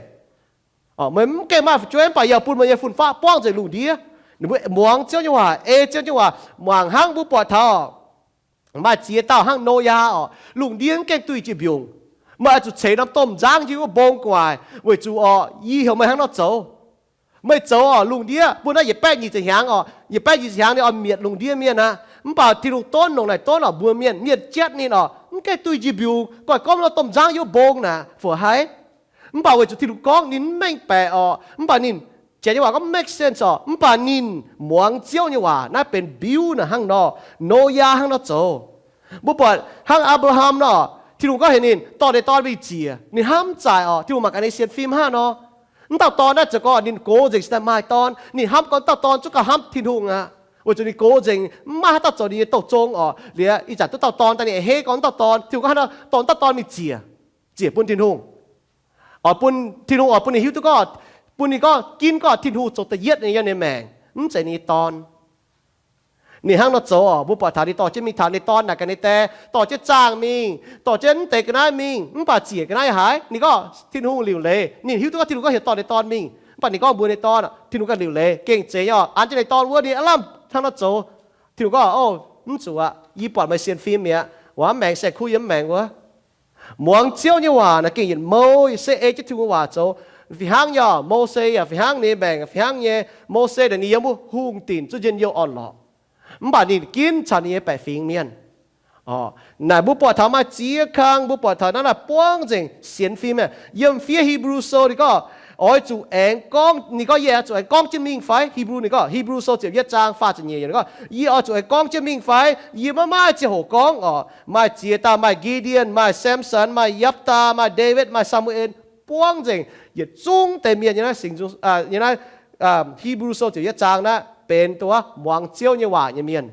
Meih mv gengh maaih fu'jueiv, mv baac yie bun meih nyei fun-faqv buangv nzengc lungh ndiev. Ninh mbuo muangx Ziouv nyei waac, ei Ziouv nyei waac. Mangc hnangv mbuo buatc taux maaih ziex dauh hnangv Noyaa oc, lungh ndiev mv gengh duih jiex mbiungc. Meih oix zuqc ceix norm domh nzangv yiem wuov mbong gu'nguaaic, weic zuqc oc, yie heuc meih hnangv nor zoux. Meih zoux oc, lungh ndiev bun naaiv yietc baeqv nyic ziepc hnyangx oc, yietc baeqv nyic ziepc hnyangx ninh oix mietc lungh ndiev mienh aqv. Mv baac Tin-Hungh donv longc naaic donv oc, mbuox mienh, mienh jatv ninh oc, mv gengh duih jiex mbiungc, goiv gorngv norm domh nzangv yiem wuov mbong naaic. Fu-haiz. Mv baac weic zuqc Tin-Hungh gorngv ninh mv mengh baeqc oc, mv baac ninh, janx nyei waac gorngv make sense oc, mv baac ninh muangx Ziouv nyei waac. Naaiv benx mbiuv naaic hnangv nor, Noyaa hnangv nor zoux. Mbuo buatc hnangv Apc^laa^ham nor, Tin-Hungh gorngv heuc ninh dorh ninh dorn mingh ziec, ninh hnamv zaaic oc. Tin-Hungh mangc gaax ninh sienx fim hnangv nor. Mv dauh dorn naaiv zoux gorngv ninh gox nzengc cingx daaih maaih dorn. Ninh hnamv gorngv dauh dorn zungv gauh hnamv Tin-Hungh aqv. Weic zuqc ninh gox nzengc, mv maaih haaix dauh zoux ninh nyei douz zong oc. Liuz ih zanc duqv dauh dorn daaih, ninh a'hneiv gorngv dauh dorn, Tin-Hungh gorngv haaix nor dorh dauh dorn mingh ziec, ziec bun Tin-Hungh. Oix bun Tin-Hungh, oix bun ninh hiuv duqv gorngv, bun ninh gorngv ginv gorngv Tin-Hungh zoux da'yietv nyei yiem ninh maengc, mv zeiz ninh nyei dorn. Ninh hnangv nor zoux oc. Mbuo buatc taux ninh dorh jienv mingh taux ninh dorn naaic gaax ninh dae, dorh jienv zaangh mingh, dorh jienv mv deix ga'naaiv mingh, mv baac ziec ga'naaiv haaix, ninh gorngv Tin-Hungh liuc leiz. Ninh hiuv duqv gorngv Tin-Hungh gorngv heuc dorh ninh dorn mingh, mv baac ninh gorngv mbuox ninh dorn, Tin-Hungh ganh liuc leiz, gengh zeiz nyei oc. An jienv ninh dorn wuov, ninh aav lamh hnangv nor zoux. Tin-Hungh gorngv, Ov, mv zuqc aqv. Yie buatc meih sienx fim mi'aqv. Waac mv maengx, saeng-kuv yiem mv maengx wuov. Muangx Ziouv nyei waac naaic gengh yietc mouc se ei jienv Tin-Hungh waac zoux. Fih hnangv nyei oc, Mose yaac fih hnangv, ninh maengc fih hnangv nyei. Mose naaic ninh yiem wuov hungh dinc zuqv njien-youh orn-lorqc, mv baac ninh ginv caux ninh nyei baeqc fingx mienh. Naaic mbuo buatc taux maaih ziex kang, mbuo buatc taux naaiv naaic buangv nzengc sienx fim. Yiem fiev Hebrew Sou ninh gorngv, oix zuqc aengx gorngv, ninh gorngv, Yie oix zuqc aengx gorngv jienv mingh fai? Hebrew, ninh gorngv, Hebrew Sou ziepc yietv zaang faah ziepc nyeic, ninh gorngv, Yie oix zuqc aengx gorngv jienv mingh fai? Yie maiv maaih ziangh hoc gorngv oc. Maaih ziex dauh, maaih Gideon, maaih Samson, maaih Yaptaa, maaih Ndaawitv, maaih Saa^mu^en, buangv nzengc yietc zungv deix mienh nyei naaiv, nyei naaiv Hebrew Sou ziepc yietv zaang naaiv benx dongh wuov muangx Ziouv nyei waac nyei mienh.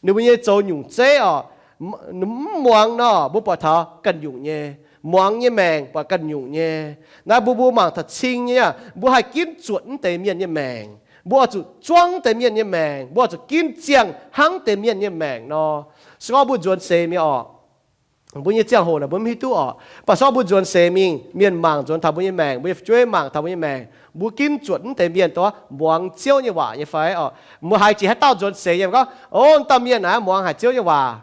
Ninh mbuo nyei zoux nyungc zeiv oc, mv muangx nor, mbuo buatc taux ganh nyungc nyei. Muangx nyei maengc buatc ganh nyungc nyei. Naaiv mbuo, mbuo mangc taux cing nyei, mbuo haih ginv zuotc mv deix mienh nyei maengc. Mbuo oix zuqc zuangv deix mienh nyei maengc. Mbuo oix zuqc ginv ziangh hnangv deix mienh nyei maengc nor. Se gorngv mbuo nzuonx seix mi'aqv oc. mbuo nyei ziangh hoc naaic mbuo mv hiuv duqv orqc. Mv baac se gorngv mbuo nzuonx seix mingh, mienh mangc nzuonx taux mbuo nyei maengc, mbuo nyei fu'jueiv mangc taux mbuo nyei maengc, mbuo ginv zuotc mv deix mienh dongh muangx Ziouv nyei waac nyei fai orqc? Mbuo haiz jiex haaix dauh nzuonx seix nyei gorngv, O, dauh mienh naaic muangx haic Ziouv nyei waac.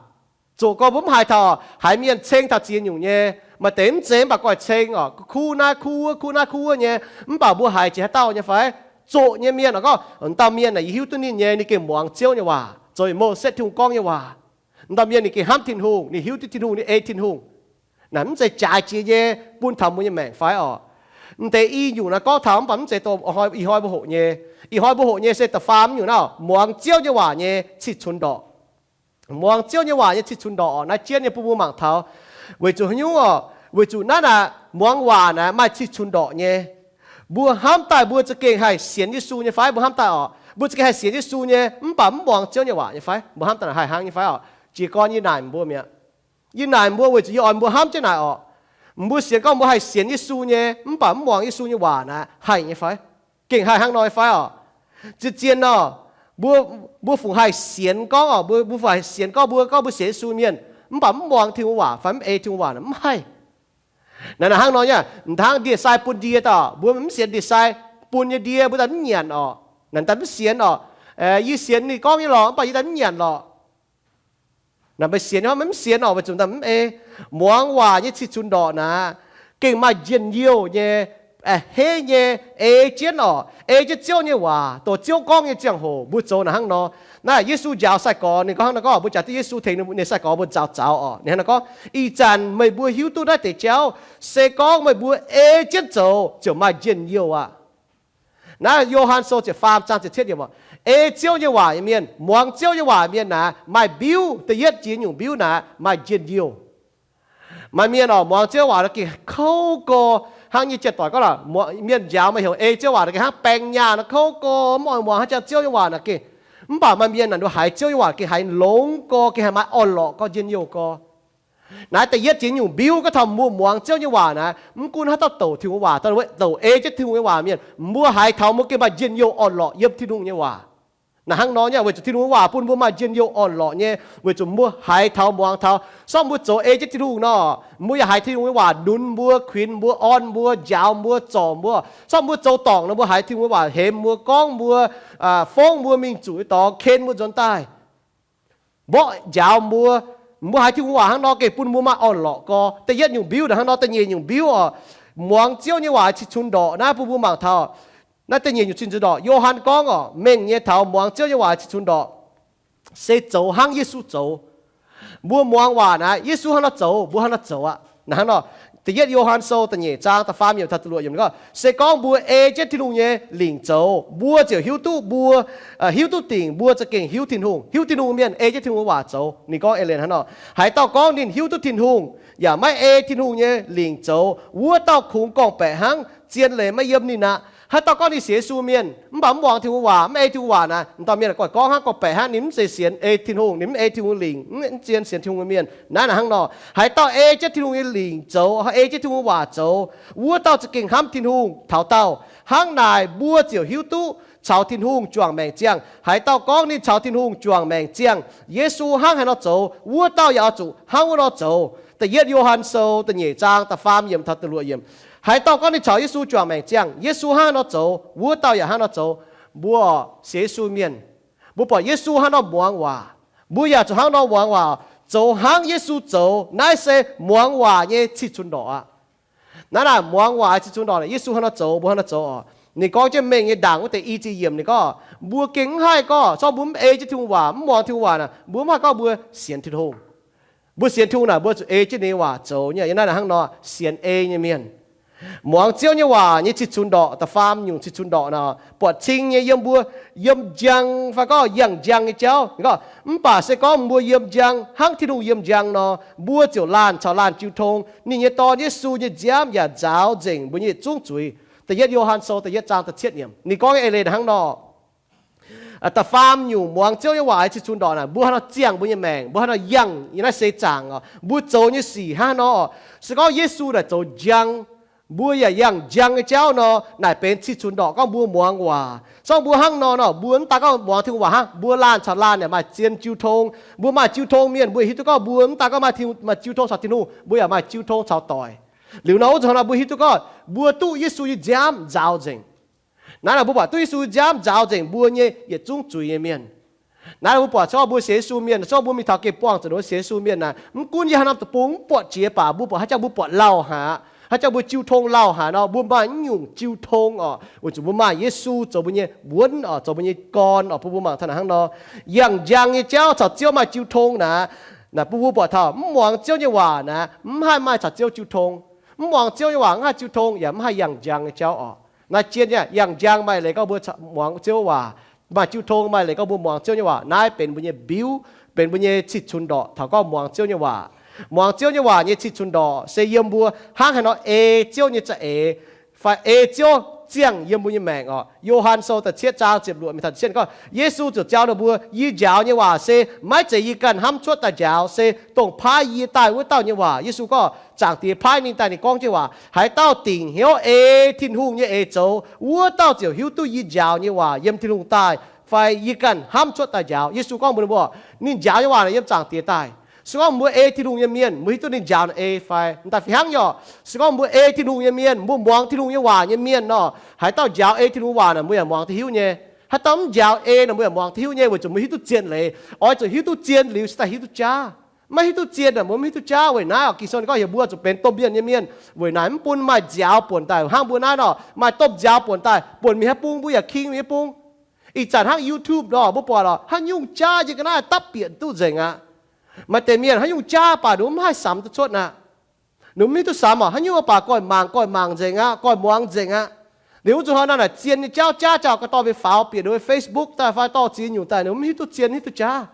Zoqc gorngv mbuo mv haiz taux haiz mienh ceng taux ziex nyungc nyei, maaih deix mv zeiz mv baac goiv ceng orqc, kuv naaiv kuv wuov, kuv naaiv kuv wuov nyei, mv baac mbuo haiz jiex haaix dauh nyei fai? Zoqc nyei mienh orqc, gorngv dauh mienh naaic yie hiuv duqv ninh nyei, ninh gengh muangx Ziouv nyei waac, zoux mouz setv Tin-Hungh gorngv nyei waac. Dauh mienh ninh gengh hnamv Tin-Hungh, ninh hiuv duqv Tin-Hungh, ninh ei Tin-Hungh. Naaic mv zeiz jaaix jiex nyei bun taux mbuo nyei maengc fai orqc? Mv deix i nyungc naaiv gorngv taux mv baac mv zeiz dongh ih hnoi mbuo hoqc nyei. Ih hnoi mbuo hoqc nyei se da'faam nyungc naaiv, muangx Ziouv nyei waac nyei cih cunx ndorqc. Muangx Ziouv nyei waac nyei cih cunx ndorqc orqc, naaiv jienv nyei bun mbuo mangc taux. Weic zuqc haaix nyungc orqc? Weic zuqc naaiv naaic muangx waac naaic maaih cih cunx ndorqc nyei. Mbuo hnamv daaih mbuo za'gengh haih sienx Yesu nyei fai? Mbuo hnamv daaih orqc, mbuo za'gengh haih sienx Yesu nyei, mv baac mv muangx Ziouv nyei waac nyei fai? Mbuo hnamv daaih naaic haih hnangv nyei fai orqc? Jiez gorn yie naaic mbuo mi'aqv. Yie naaic mbuo weic zuqc yie oix mbuo hnamv jienv naaic orqc, mbuo sienx gorngv mbuo haih sienx Yesu nyei, mv baac mv muangx Yesu nyei waac naaic haih nyei fai? Gengh haih hnangv nor nyei fai orqc? Zien-zien nor, mbuo, mbuo fungc haih sienx gorngv orqc, mbuo, mbuo fungc haih sienx gorngv mbuo, gorngv mbuo sienx Yesu mienh, mv baac mv muangx Tin-Hungh waac fai mv ei Tin-Hungh waac naaic, mv haih. Naaic, naaic hnangv nor nyei, m'dangv ndie-sai bun ndie daaih, mbuo mv sienx ndie-sai bun nyei ndie, mbuo daaih mv nyanc orqc. Naaic daaih mv sienx orqc. Yie sienx ninh gorngv nyei lorqc, mv baac yie daaih mv nyanc lorqc. Naaic meih sienx nyei, mv sienx orqc, weic zuqc daaih mv ei. Muangx waac nyei cih cunx ndorqc naaic, gengh maaih njien-youh nyei, a'hneiv nyei, ei jienv orqc, ei jienv Ziouv nyei waac, dongh Ziouv gorngv nyei ziangh hoc mbuo zoux naaic hnangv nor. Naaiv Yesu njaaux sai-gorx, ninh gorngv hnangv nor gorngv, mbuo jaax duqv Yesu tengx ninh nyei sai-gorx mbuo nzaaux zaux orqc, ninh hnangv nor gorngv, Ih zanc meih mbuo hiuv duqv naaiv deix jauv, se gorngv meih mbuo ei jienv zoux ziouc maaih njien-youh aqv. Naaiv Yo^han Sou ziepc faam zaang ziepc cietv yiemc, ei Ziouv nyei waac nyei mienh, muangx Ziouv nyei waac mienh naaic maaih mbiuv. Da'yietv jiex nyungc mbiuv naaic maaih njien-youh. Maaih mienh orqc, muangx Ziouv waac nor gengh kouv gorx, hnangv nyei jiex doic gorngv lorqc, mienh njaaux meih heuc ei Ziouv waac nor gengh hnangv baeng nyaah nor kouv gorx, mv oix muangx hnangv jangx Ziouv nyei waac naaic gengh. Mv baac maaih mienh naaic nduov haiz Ziouv nyei waac gengh haiz longx gorx, gengh haiz maaih orn-lorqc gorx, njien-youh gorx. Naaiv da'yietv jiex nyungc mbiuv gorngv taux mbuo muangx Ziouv nyei waac naaic, mv gunv haaix dauh douc Tin-Hungh waac, douc ei jienv Tin-Hungh nyei waac mienh, mbuo haiz taux mbuo gengh maaih njien-youh orn-lorqc yiem Tin-Hungh nyei waac. Naaic hnangv nor nyei, weic zuqc Tin-Hungh nyei waac bun mbuo maaih njien-youh orn-lorqc nyei, weic zuqc mbuo haiz taux muangx taux. Se gorngv mbuo zoux ei jienv Tin-Hungh nor, mbuo yaac haiz Tin-Hungh nyei waac nunc mbuo, kuinx mbuo, orn mbuo, njaaux mbuo, zorc mbuo. Se gorngv mbuo zoux dorngc nor, mbuo haiz Tin-Hungh nyei waac hemx mbuo, gorngv mbuo, fongv mbuo mingh zuqc nyei dorngx, ken mbuo nzuonx daaih, mborqv njaaux mbuo. Mbuo haiz Tin-Hungh waac hnangv nor gengh bun mbuo maaih orn-lorqc gorx. Da'yietv nyungc mbiuv naaic hnangv nor, da'nyeic nyungc mbiuv orqc, muangx Ziouv nyei waac cih cunx ndorqc naaiv bun mbuo mangc taux. Naaiv da'nyeic nyungc cih cunx ndorqc, Yo^han gorngv orqc, mengh nyei taux muangx Ziouv nyei waac cih cunx ndorqc se zoux hnangv Yesu zoux. Mbuo muangx waac naaic, Yesu hnangv nor zoux, mbuo hnangv nor zoux aqv. Naaiv hnangv nor, da'yietv Yo^han Sou da'nyeic zaang da'faam yiemc taux da'luoqc yiemc gorngv, se gorngv mbuo ei jienv Tin-Hungh nyei lingc zoux, mbuo ziouc hiuv duqv mbuo, hiuv duqv dingc mbuo za'gengh hiuv Tin-Hungh. Hiuv Tin-Hungh mienh ei jienv Tin-Hungh nyei waac zoux. Ninh gorngv eix leiz hnangv nor, haaix dauh gorngv ninh hiuv duqv Tin-Hungh yaac maiv ei Tin-Hungh nyei lingc zoux, wuov dauh kungx gorngv-baeqc hnangv, zien leiz maiv yiem ninh aqv. Haaix dauh gorngv ninh sienx Yesu mienh mv baac mv muangx Tin-Hungh waac, mv ei Tin-Hungh waac naaic, dauh mienh naaic gorngv-baeqc hnangv, gorngv-baeqc hnangv, ninh mv zeiz sienx ei Tin-Hungh, ninh mv ei Tin-Hungh lingc, mv zien sienx Tin-Hungh nyei mienh. Naaiv naaic hnangv nor, haaix dauh ei jienv Tin-Hungh nyei lingc zoux, ei jienv Tin-Hungh nyei waac zoux, wuov dauh za'gengh hnamv Tin-Hungh taux daauh. Hnangv naaic mbuo ziouc hiuv duqv caux Tin-Hungh juangc maengc ziangh. Haaix dauh gorngv ninh caux Tin-Hungh juangc maengc ziangh, Yesu hnangv haaix nor zoux, wuov dauh yaac oix zuqc hnangv wuov nor zoux. Da'yietv Yo^han Sou da'nyeic zaang da'faam yiemc taux da'luoqc yiemc. Haaix dauh gorngv ninh caux Yesu juangc maengc ziangh, Yesu hnangv haaix nor zoux, wuov dauh yaac hnangv nor zoux. Mbuo sienx Yesu mienh, mbuo buatc Yesu hnangv nor muangx waac, mbuo yaac zuqc hnangv nor muangx waac, zoux hnangv Yesu zoux. Naaiv se muangx waac nyei cih cunx ndorqc aqv. Naaiv naaic muangx waac cih cunx ndorqc naaic, Yesu hnangv nor zoux, mbuo hnangv nor zoux oc. Ninh gorngv jienv mengh nyei ndaangc wuov deix i ziepc yiemc, ninh gorngv, mbuo gengh mv haih gorngv, se gorngv mbuo mv ei jienv Tin-Hungh waac, mv muangx Tin-Hungh waac naaic, mbuo mv haih gorngv mbuo sienx Tin-Hungh. Mbuo sienx Tin-Hungh naaic, mbuo zuqc ei jienv ninh nyei waac zoux nyei. Yiem naaiv naaic hnangv nor, sienx ei nyei mienh, muangx Ziouv nyei waac nyei cih cunx ndorqc, da'faam nyungc cih cunx ndorqc naaic, buatc cing nyei yiem mbuo, yiem njang fai gorngv yangh njang nyei jauv. Ninh gorngv, mv baac se gorngv mbuo yiem njang hnangv Tin-Hungh yiem njang nor, mbuo ziouc laanh caux laanh jiu tong. Ninh nyei Dorn, Yesu, nyei nziaamv yaac nzaaux nzengc mbuo nyei yietc zungv zuiz. Da'yietv Yo^han Sou da'yietv zaang da'cietv yiemc. Ninh gorngv nyei eix leiz hnangv nor. Da'faam nyungc muangx Ziouv nyei waac cih cunx ndorqc naaic, mbuo hnangv nor ziangh mbuo nyei maengc, mbuo hnangv nor yangh yiem naaiv seix zaangc oc, mbuo zoux nyei sic hnangv nor. Se gorngv Yesu naaic zoux njang, Mbuo yaac yangh njang nyei jauv nor, naaic benx cih cunx ndorqc gorngv mbuo muangx waac. Zorqv mbuo hnangv nor nor, mbuo mv daaih gorngv muangx Tin-Hungh waac hnangv, mbuo laanh caux laanh yaac maaih zien jiu tong. Mbuo maaih jiu tong mienh mbuo hiuv duqv gorngv mbuo mv daaih gorngv maaih jiu tong caux Tin-Hungh, mbuo yaac maaih jiu tong caux doic. Liuz nor wuov zanc nor mbuo hiuv duqv gorngv mbuo duqv Yesu nyei nziaamv nzaaux nzengc. Naaiv naaic mbuo buatc duqv Yesu nziaamv nzaaux nzengc mbuo nyei yietc zungv zuiz nyei mienh. Naaiv mbuo buatc zorqv mbuo sienx Yesu mienh, zorqv mbuo mingh taux geh buangh zuqc nor sienx Yesu mienh naaic, mv gunv yie haaix norm deic-bung mv buatc jiex baac mbuo buatc haaix jangx mbuo buatc lauh haic, haaix jangx mbuo jiu tong lauh haic nor, mbuo maaih nyungc jiu tong oc, weic zuqc mbuo maaih Yesu zoux mbuo nyei wuonv oc, zoux mbuo nyei gorn oc. Bun mbuo mangc taux naaic hnangv nor, yangh njang nyei jauv caux Ziouv maaih jiu tong naaic, naaic bun mbuo buatc taux mv muangx Ziouv nyei waac naaic mv haih maaih caux Ziouv jiu tong. Mv muangx Ziouv nyei waac mv haih jiu tong yaac mv haih yangh njang nyei jauv oc. Naaiv jien yaac yangh njang maaih leiz gorngv mbuo muangx Ziouv waac, maaih jiu tong maaih leiz gorngv mbuo muangx Ziouv nyei waac. Naaiv benx mbuo nyei mbiuv, benx mbuo nyei cih cunx ndorqc taux gorngv muangx Ziouv nyei waac. Muangx Ziouv nyei waac nyei cih cunx ndorqc se yiem mbuo hnangv haaix nor ei Ziouv nyei za'eix fai ei Ziouv ziangh yiem mbuo nyei maengc oc. Yo^han Sou da'cietv zaang ziepc luoqc mingh taux ziepc cietv gorngv, Yesu ziouc jauv ninh mbuo, Yie njaaux nyei waac se maiv zeiz yie ganh hnamv cuotv daaih njaaux, se dongh paaiv yie daaih wuov dauh nyei waac. Yesu gorngv Zaangc Diex paaiv ninh daaih, ninh gorngv jienv waac, haaix dauh dingc hnyouv ei Tin-Hungh nyei eix zoux, wuov dauh ziouc hiuv duqv yie njaaux nyei waac yiem Tin-Hungh daaih fai yie ganh hnamv cuotv daaih njaaux. Yesu gorngv mbuox ninh mbuo, ninh njaaux nyei waac naaic yiem Zaangc Diex daaih. Se gorngv mbuo ei Tin-Hungh nyei mienh, mbuo hiuv duqv ninh njaaux naaic ei fai m'daaih fih hnangv nyei oc. Se gorngv mbuo ei Tin-Hungh nyei mienh, mbuo muangx Tin-Hungh nyei waac nyei mienh nor, haaix dauh njaaux ei Tin-Hungh waac naaic mbuo yaac muangx duqv hiuv nyei. Haaix dauh mv njaaux ei naaic mbuo yaac muangx duqv hiuv nyei, weic zuqc mbuo hiuv duqv zien leiz. Oix zuqc hiuv duqv zien liuz se daaih hiuv duqv jaav. Maiv hiuv duqv zien naaic mbuo mv hiuv duqv jaav. Weic naaiv oc, Ging-Sou ninh gorngv heuc mbuo zuqc benx domh mienh nyei mienh. Weic naaic mv bun maaih nziaaux buonc daaih hnangv mbuo naaiv nor, maaih domh nziaaux buonc daaih, buonc mingh haaix bung mbuo yaac king mingh haaix bung. Ih zanc hnangv YouTube nor, mbuo buatc oc, haaix nyungc jaav yie ga'naaiv dapv bieqc duqv nzengc aqv. Maaih deix mienh haaix nyungc jaav baac ninh mv haih samx duqv cuotv aqv. Ninh mv hiuv duqv samx oc, haaix nyungc baac goiv mangc goiv mangc nzengc aqv, goiv muangx nzengc aqv. Liuz wuov zuqc hnoi naaic zien nyei jauv jaav jauv ga'dorh mingh faaux bieqc ninh mbuo Facebook daaih fai dorh ziex nyungc daaih, ninh mv hiuv duqv zien, hiuv duqv jaav.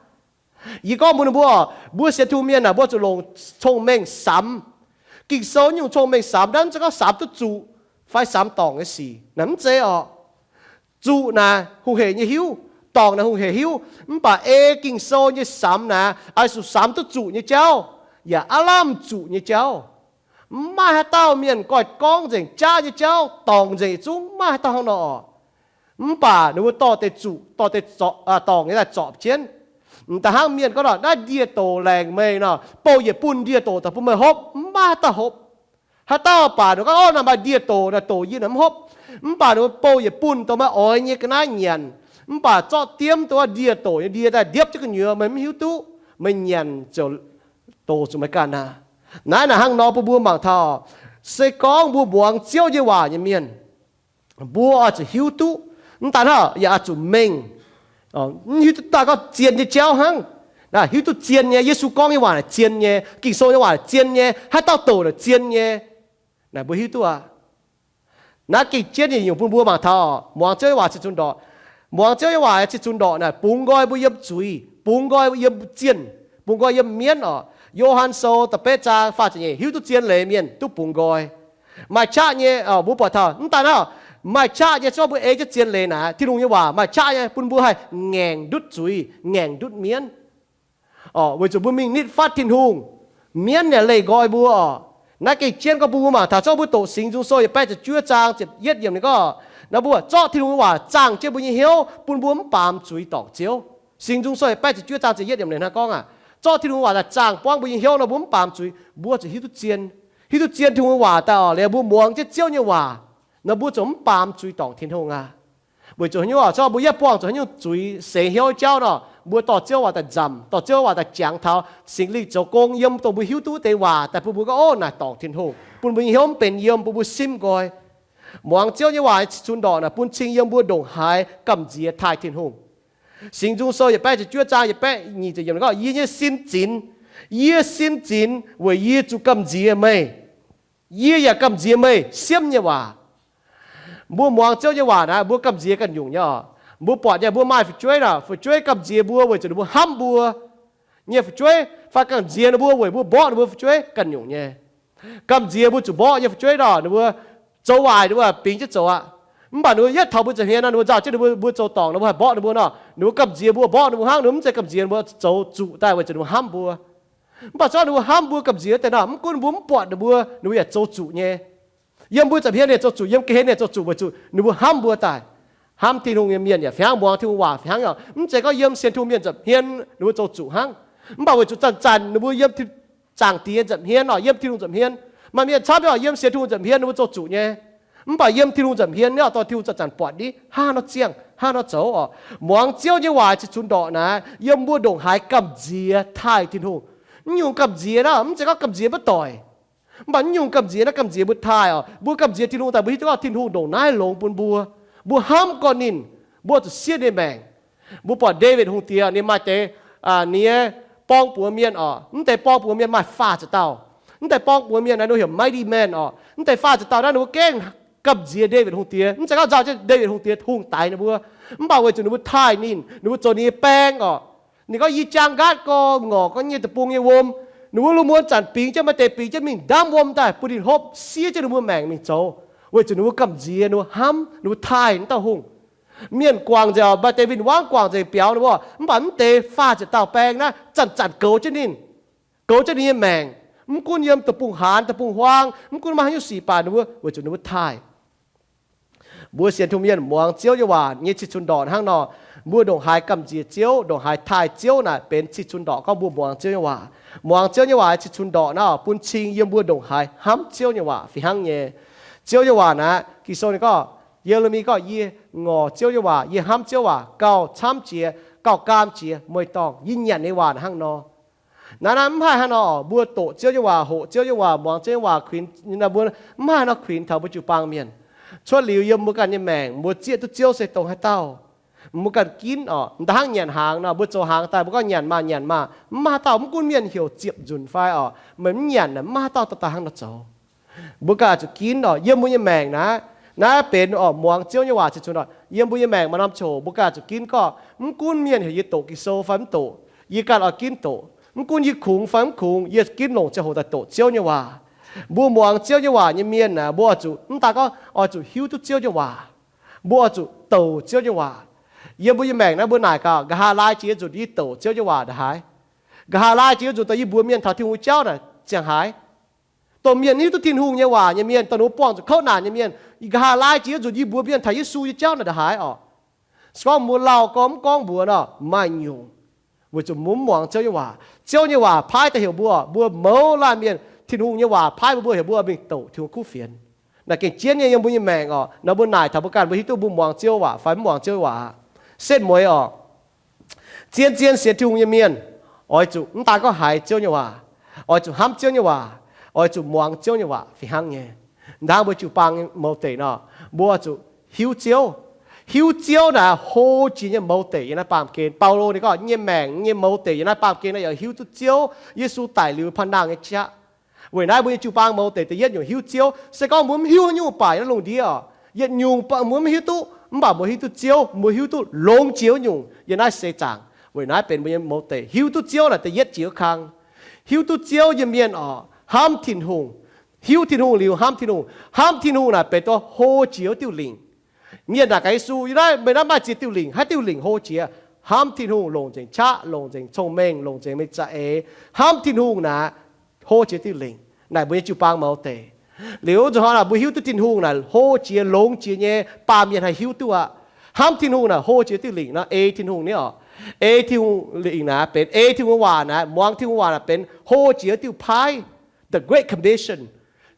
Yie gorngv mbuox ninh mbuo oc, mbuo sienx Tin-Hungh mienh naaic mbuo zuqc longc cong-mengh samx. Ging-Sou nyungc cong-mengh samx, naaiv mv zeiz gorngv samx duqv zuqc fai samx dorngc nyei sic, naaiv mv zeiz oc. Zuqc naaic hungh hec nyei hiuv, dorngc naaic hungh hec hiuv. Mv baac ei Ging-Sou nyei samx naaic, oix zuqc samx duqv zuqc nyei jauv, yaac aav lamh zuqc nyei jauv. Mv maaih haaix dauh mienh goiv gorngv nzengc jaav nyei jauv, dorngc nzengc yietc zungv, mv maaih haaix dauh hnangv nor oc. Mv baac ninh mbuo dorh deix zuqc, dorh deix dorngc nyei daaih zorpc jienv. M'daaih hnangv mienh gorngv nor, naaiv ndie-doc laengc meih nor, bouh yietc bunh ndie-doc daaih bun meih hopv, mv maaih haaix dauh hopv. Haaix dauh baac ninh gorngv, Ov, naaiv maaih ndie-doc naaic, doc yie naaic mv hopv. Mv baac ninh mbuo bouh yietc bunh dongh maaih oix nyei ga'naaiv nyanc. Mv baac zorqv diemv dongh wuov ndie-doc nyei ndie daaih ndiepv jienv gu'nyuoz, meih mv hiuv duqv, meih nyanc ziouc doc zuqc meih ganh aqv. Naaiv naaic hnangv nor bun mbuo mangc taux, se gorngv mbuo muangx Ziouv nyei waac nyei mienh, mbuo oix zuqc hiuv duqv, mv daan hnangv yaac oix zuqc mengh, mv hiuv duqv daaih gorngv zien nyei jauv hnangv. Hiuv duqv zien nyei, Yesu gorngv nyei waac naaic zien nyei, Ging-Sou nyei waac zien nyei, haaix dauh doc naaic zien nyei. Naaic mbuo hiuv duqv aqv. Naaiv gengh jienv nyungc bun mbuo mangc taux muangx Ziouv nyei waac cih cunx ndorqc. Muangx Ziouv nyei waac cih cunx ndorqc naaic bungx nqoi mbuo yiem zuiz, bungx nqoi mbuo yiem zienh, bungx nqoi yiem mienv oc. Yo^han Sou da'betv zaang faah ziepc nyeic, hiuv duqv zien leiz mienh duqv bungx nqoi. Maaih qaqv nyei, mbuo buatc taux mv daan hnangv, maaih qaqv nyei, se gorngv mbuo ei jienv zien leiz naaic, Tin-Hungh nyei waac maaih qaqv nyei bun mbuo haih ngaengc ndutv zuiz, ngaengc ndutv mienv. Weic zuqc mbuo mingh nitv fatv Tin-Hungh, mienv yaac leih nqoi mbuo oc. Naaiv gengh jienv gorngv bun mbuo mangc taux, zorqv mbuo doqc Singx Nzung Sou yietc baeqv ziepc juov zaang ziepc yietv yiemc ninh gorngv, naaiv mbuo zorqv Tin-Hungh nyei waac zaangh jienv mbuo nyei hnyouv bun mbuo mv baamz zuiz dorngc Ziouv. Singx Nzung Sou yietc baeqv ziepc juov zaang ziepc yietv yiemc ninh hnangv gorngv aqv, zorqv Tin-Hungh waac daaih zaangh buangv mbuo nyei hnyouv nor, mbuo mv baamz zuiz, mbuo zuqc hiuv duqv zien. Hiuv duqv zien Tin-Hungh waac daaih oc, liuz mbuo muangx jienv Ziouv nyei waac nor, mbuo ziouc mv baamz zuiz dorngc Tin-Hungh aqv. Weic zuqc haaix nyungc oc, zorqv mbuo yietv buangh zuqc haaix nyungc zuiz seix hnyouv jauv nor, mbuo dorh Ziouv waac daaih nzamc, dorh Ziouv waac daaih jangx taux, Singx Lingh zoux gong yiem dongh mbuo hiuv duqv deix waac daaih bun mbuo gorngv, Ov, naaic dorngc Tin-Hungh, bun mbuo nyei hnyouv mv benx yiem, bun mbuo simv nqoi. Muangx Ziouv nyei waac cih cunx ndorqc naaic bun cing yiem mbuo ndongc haaix gamh nziex taaih Tin-Hungh. Singx Nzung Sou yietc baeqv ziepc juov zaang yietc baeqv nyic ziepc yiemc ninh gorngv, Yie nyei sin zinx, yie sin zinx weic yie zuqc gamh nziex meih. Yie yaac gamh nziex meih siemv nyei waac. Mbuo muangx Ziouv nyei waac naaic, mbuo gamh nziex ganh nyungc nyei oc. Mbuo buatc nyei, mbuo maaih fu'jueiv naaic, fu'jueiv gamh nziex mbuo weic zuqc ninh mbuo hnamv mbuo nyei fu'jueiv, fai gamh nziex ninh mbuo weic mbuo mborqv ninh mbuo fu'jueiv ganh nyungc nyei. Gamh nziex mbuo zuqc mborqv nyei fu'jueiv nor, ninh mbuo zoux waaic ninh mbuo bingx jienv zoux aqv. Mv baac ninh mbuo yietv taux mbuo nza'hmien nor, ninh mbuo nzauh jienv ninh mbuo, mbuo zoux dorngc ninh mbuo haih mborqv ninh mbuo nor, ninh mbuo gamh nziex mbuo mborqv ninh mbuo hnangv, ninh mbuo mv zeiz gamh nziex mbuo zoux zuqc daaih weic zuqc ninh mbuo hnamv mbuo. Mv baac zorqv ninh mbuo hnamv mbuo gamh nziex deix nor, mv gunv mbuo mv buatc ninh mbuo, ninh mbuo yaac zoux zuqc nyei. Yiem mbuo nza'hmien ninh zoux zuqc, yiem ga'hlen ninh zoux zuqc weic zuqc ninh mbuo hnamv mbuo daaih. Hnamv Tin-Hungh nyei mienh yaac fih hnangv, muangx Tin-Hungh waac fih hnangv oc. Mv zeiz gorngv yiem sienx Tin-Hungh mienh nza'hmien ninh mbuo zoux zuqc hnangv, mv baac weic zuqc zanc-zanc ninh mbuo yiem zaangc Diex nza'hmien oc, yiem Tin-Hungh nza'hmien. Maaih mienh camv nyei oc, yiem sienx Tin-Hungh nza'hmien ninh mbuo zoux zuqc nyei. Mv baac yiem Tin-Hungh nza'hmien nyei oc, dorh Tin-Hungh zanc-zanc buatc ndiev hnangv haaix nor ziangh, hnangv haaix nor zoux oc. Muangx Ziouv nyei waac cih cunx ndorqc naaiv, yiem mbuo ndongc haaix gamh nziex taaih Tin-Hungh. Mv nyungc gamh nziex naaiv mv zeiz gorngv gamh nziex maiv doic, mv baac mv nyungc gamh nziex naaiv gamh nziex mbuo taaih oc. Mbuo gamh nziex Tin-Hungh daaih mbuo hiuv duqv gorngv Tin-Hungh ndongc naaiv longx bun mbuo. Mbuo hnamv gorqv ninh, mbuo zuqc siev ninh nyei maengc. Mbuo buatc Ndaawitv Hungh Diex ninh maaih deix, ninh nyei borng buoz mienh oc. Mv deix borng buoz mienh maaih faah ziepc dauh. Mv deix borng buoz mienh naaiv ninh heuc mighty men oc. Mv deix faah ziepc dauh naaiv ninh mbuo gengh gamh nziex Ndaawitv Hungh Diex, mv zeiz gorngv nzauh jienv Ndaawitv Hungh Diex hungh daix ninh mbuo, mv baac weic zuqc ninh mbuo taaih ninh, ninh mbuo zoux ninh nyei baeng oc. Ninh gorngv, Yie jaang nqaatv gorx, ngorc gorx nyei deic-bung nyei wuom. Ninh mbuo lungh muonz zanc bingx jienv, maaih deix bingx jienv mingh ndaamv wuom daaih bun ninh hopv, siev jienv ninh mbuo maengc mingh zoux, weic zuqc ninh mbuo gamh nziex, ninh mbuo hnamv, ninh mbuo taaih naaiv dauh hungh. Mienh guangc nzengc, maaih deix win-wangv guangc nzengc biaux ninh mbuo, mv baac mv deix faah ziepc dauh baeng naaiv zanc-zanc goux jienv ninh, goux jienv ninh nyei maengc. Mv gunv yiem deic-bung haanz, deic-bung huaang, mv gunv maaih haaix nyungc sic baac ninh mbuo, weic zuqc ninh mbuo taaih. Mbuo sienx Tin-Hungh mienh muangx Ziouv nyei waac nyei cih cunx ndorqc hnangv nor, mbuo ndongc haaix gamh nziex Ziouv, ndongc haaix taaih Ziouv naaic benx cih cunx ndorqc gorngv mbuo muangx Ziouv nyei waac. Muangx Ziouv nyei waac cih cunx ndorqc naaiv bun cing yiem mbuo ndongc haaix hnamv Ziouv nyei waac fih hnangv nyei. Ziouv nyei waac naaic, Ging-Sou ninh gorngv, Ye^le^mi gorngv, Yie ngorc Ziouv nyei waac, yie hnamv Ziouv waac gauh camv jiex, gauh gaam jiex mueiz-dorngh. Yie nyanc ninh nyei waac hnangv nor. Naaiv naaiv mv haih hnangv nor, mbuo doqc Ziouv nyei waac, hoqc Ziouv nyei waac, muangx Ziouv nyei waac, kuinx, mbuo mv haih hnangv nor kuinx taux mbuo jiu-baang mienh. Cuotv liuz yiem mbuo ganh nyei maengc, mbuo zieqv duqv Ziouv se dongh haaix dauh. Mbuo ganh ginv oc, m'daaih hnangv nyanc hnaangx nor, mbuo zoux hnaangx daaih mbuo gorngv, Nyanc maah, nyanc maah. Mv maaih haaix dauh, mv gunv mienh heuc ziepc nzunc fai oc, meih mv nyanc naaic mv maaih haaix dauh dorh daaih hnangv nor zoux. Mbuo ganh zuqc ginv oc, yiem mbuo nyei maengc naaiv, naaiv benx oc, muangx Ziouv nyei waac cih cunx oc. Yiem mbuo nyei maengc maaih norm ziangh hoc mbuo ganh zuqc ginv gorngv, mv gunv mienh heuc yie doqc Ging-Sou fai mv doqc, yie ganh oix ginv doqc. Mv gunv yie kungx fai mv kungx, yie ginv longc ziangh hoc daaih doqc Ziouv nyei waac. Mbuo muangx Ziouv nyei waac nyei mienh aah, mbuo oix zuqc mv daan gorngv oix zuqc hiuv duqv Ziouv nyei waac. Mbuo oix zuqc douc Ziouv nyei waac. Yiem mbuo nyei maengc naaiv mbuo naaic gaax, nqa'haav laai jiex nzunc yie douc Ziouv nyei waac ndongc haaix? Nqa'haav laai jiex nzunc daaih yie mbuox mienh taux Tin-Hungh jauv naaic ziangh haaix? Dongh mienh hiuv duqv Tin-Hungh nyei waac nyei mienh, dongh ninh mbuo buangh zuqc kouv naanc nyei mienh, nqa'haav laai jiex nzunc yie mbuox mienh taux Yesu nyei jauv naaic ndongc haaix oc? Se gorngv mbuo lauh gorngv mv gorngv mbuox nor, maaih nyungc. Weic zuqc mbuo mv muangx Ziouv nyei waac. Ziouv nyei waac paaiv daaih heuc mbuo, mbuo mouz laanh mienh, Tin-Hungh nyei waac paaiv mbuo, mbuo heuc mbuo mingh douc Tin-Hungh kuv fienx. Naaic gengh jienv nyei yiem mbuo nyei maengc oc. Naaiv mbuo naaic taux mbuo ganh, mbuo hiuv duqv mbuo muangx Ziouv waac fai mv muangx Ziouv waac. Setv mueiz oc. Zien-zien sienx Tin-Hungh nyei mienh oix zuqc mv daan gorngv haiz Ziouv nyei waac, oix zuqc hnamv Ziouv nyei waac, oix zuqc muangx Ziouv nyei waac fih hnangv nyei. Hnangv mbuo jiu-baang mouz deic nor, mbuo oix zuqc hiuv Ziouv. Hiuv Ziouv naaic hlo jiex nyei mouz deic yiem naaiv baamh gen. Baulo ninh gorngv, Yie nyei maengc, yie nyei mouz deic yiem naaiv baamh gen naaiv yaac hiuv duqv Ziouv Yesu daic liuz paan nangh nyei qaqv. Weic naaiv mbuo nyei jiu-baang mouz deic da'yietv nyungc hiuv Ziouv. Se gorngv mbuo mv hiuv haaix nyungc baac yiem naaiv lungh ndiev oc, yietc nyungc mbuo mv hiuv duqv, mv baac mbuo hiuv duqv Ziouv, mbuo hiuv duqv longx jiex wuov nyungc yiem naaiv seix zaangc. Weic naaiv benx mbuo nyei mouz deic hiuv duqv Ziouv naaic da'yietv jiex wuov kang. Hiuv duqv Ziouv nyei mienh oc, hnamv Tin-Hungh. Hiuv Tin-Hungh liuz hnamv Tin-Hungh. Hnamv Tin-Hungh naaic benx dongh hlo jiex wuov diuh lingc. Mienh naaic gaax Yesu, Yie naaiv, meih naaiv maaih ziex diuh lingc, haaix diuh lingc hlo jiex? Hnamv Tin-Hungh longc nzengc qaqv, longc nzengc cong-mengh, longc nzengc meih za'eix. Hnamv Tin-Hungh naaic hlo jiex diuh lingc. Naaic mbuo nyei jiu-baang mouz deic. Liuz nzunc hnoi naaic mbuo hiuv duqv Tin-Hungh naaic hlo jiex longx jiex nyei, baamh mienh haih hiuv duqv aqv. Hnamv Tin-Hungh naaic hlo jiex diuh lingc nor, ei Tin-Hungh nyei oc. Ei Tin-Hungh lingc naaic benx, ei Tin-Hungh waac naaic, muangx Tin-Hungh waac naaic benx hlo jiex diuh paaiv. The Great Commission.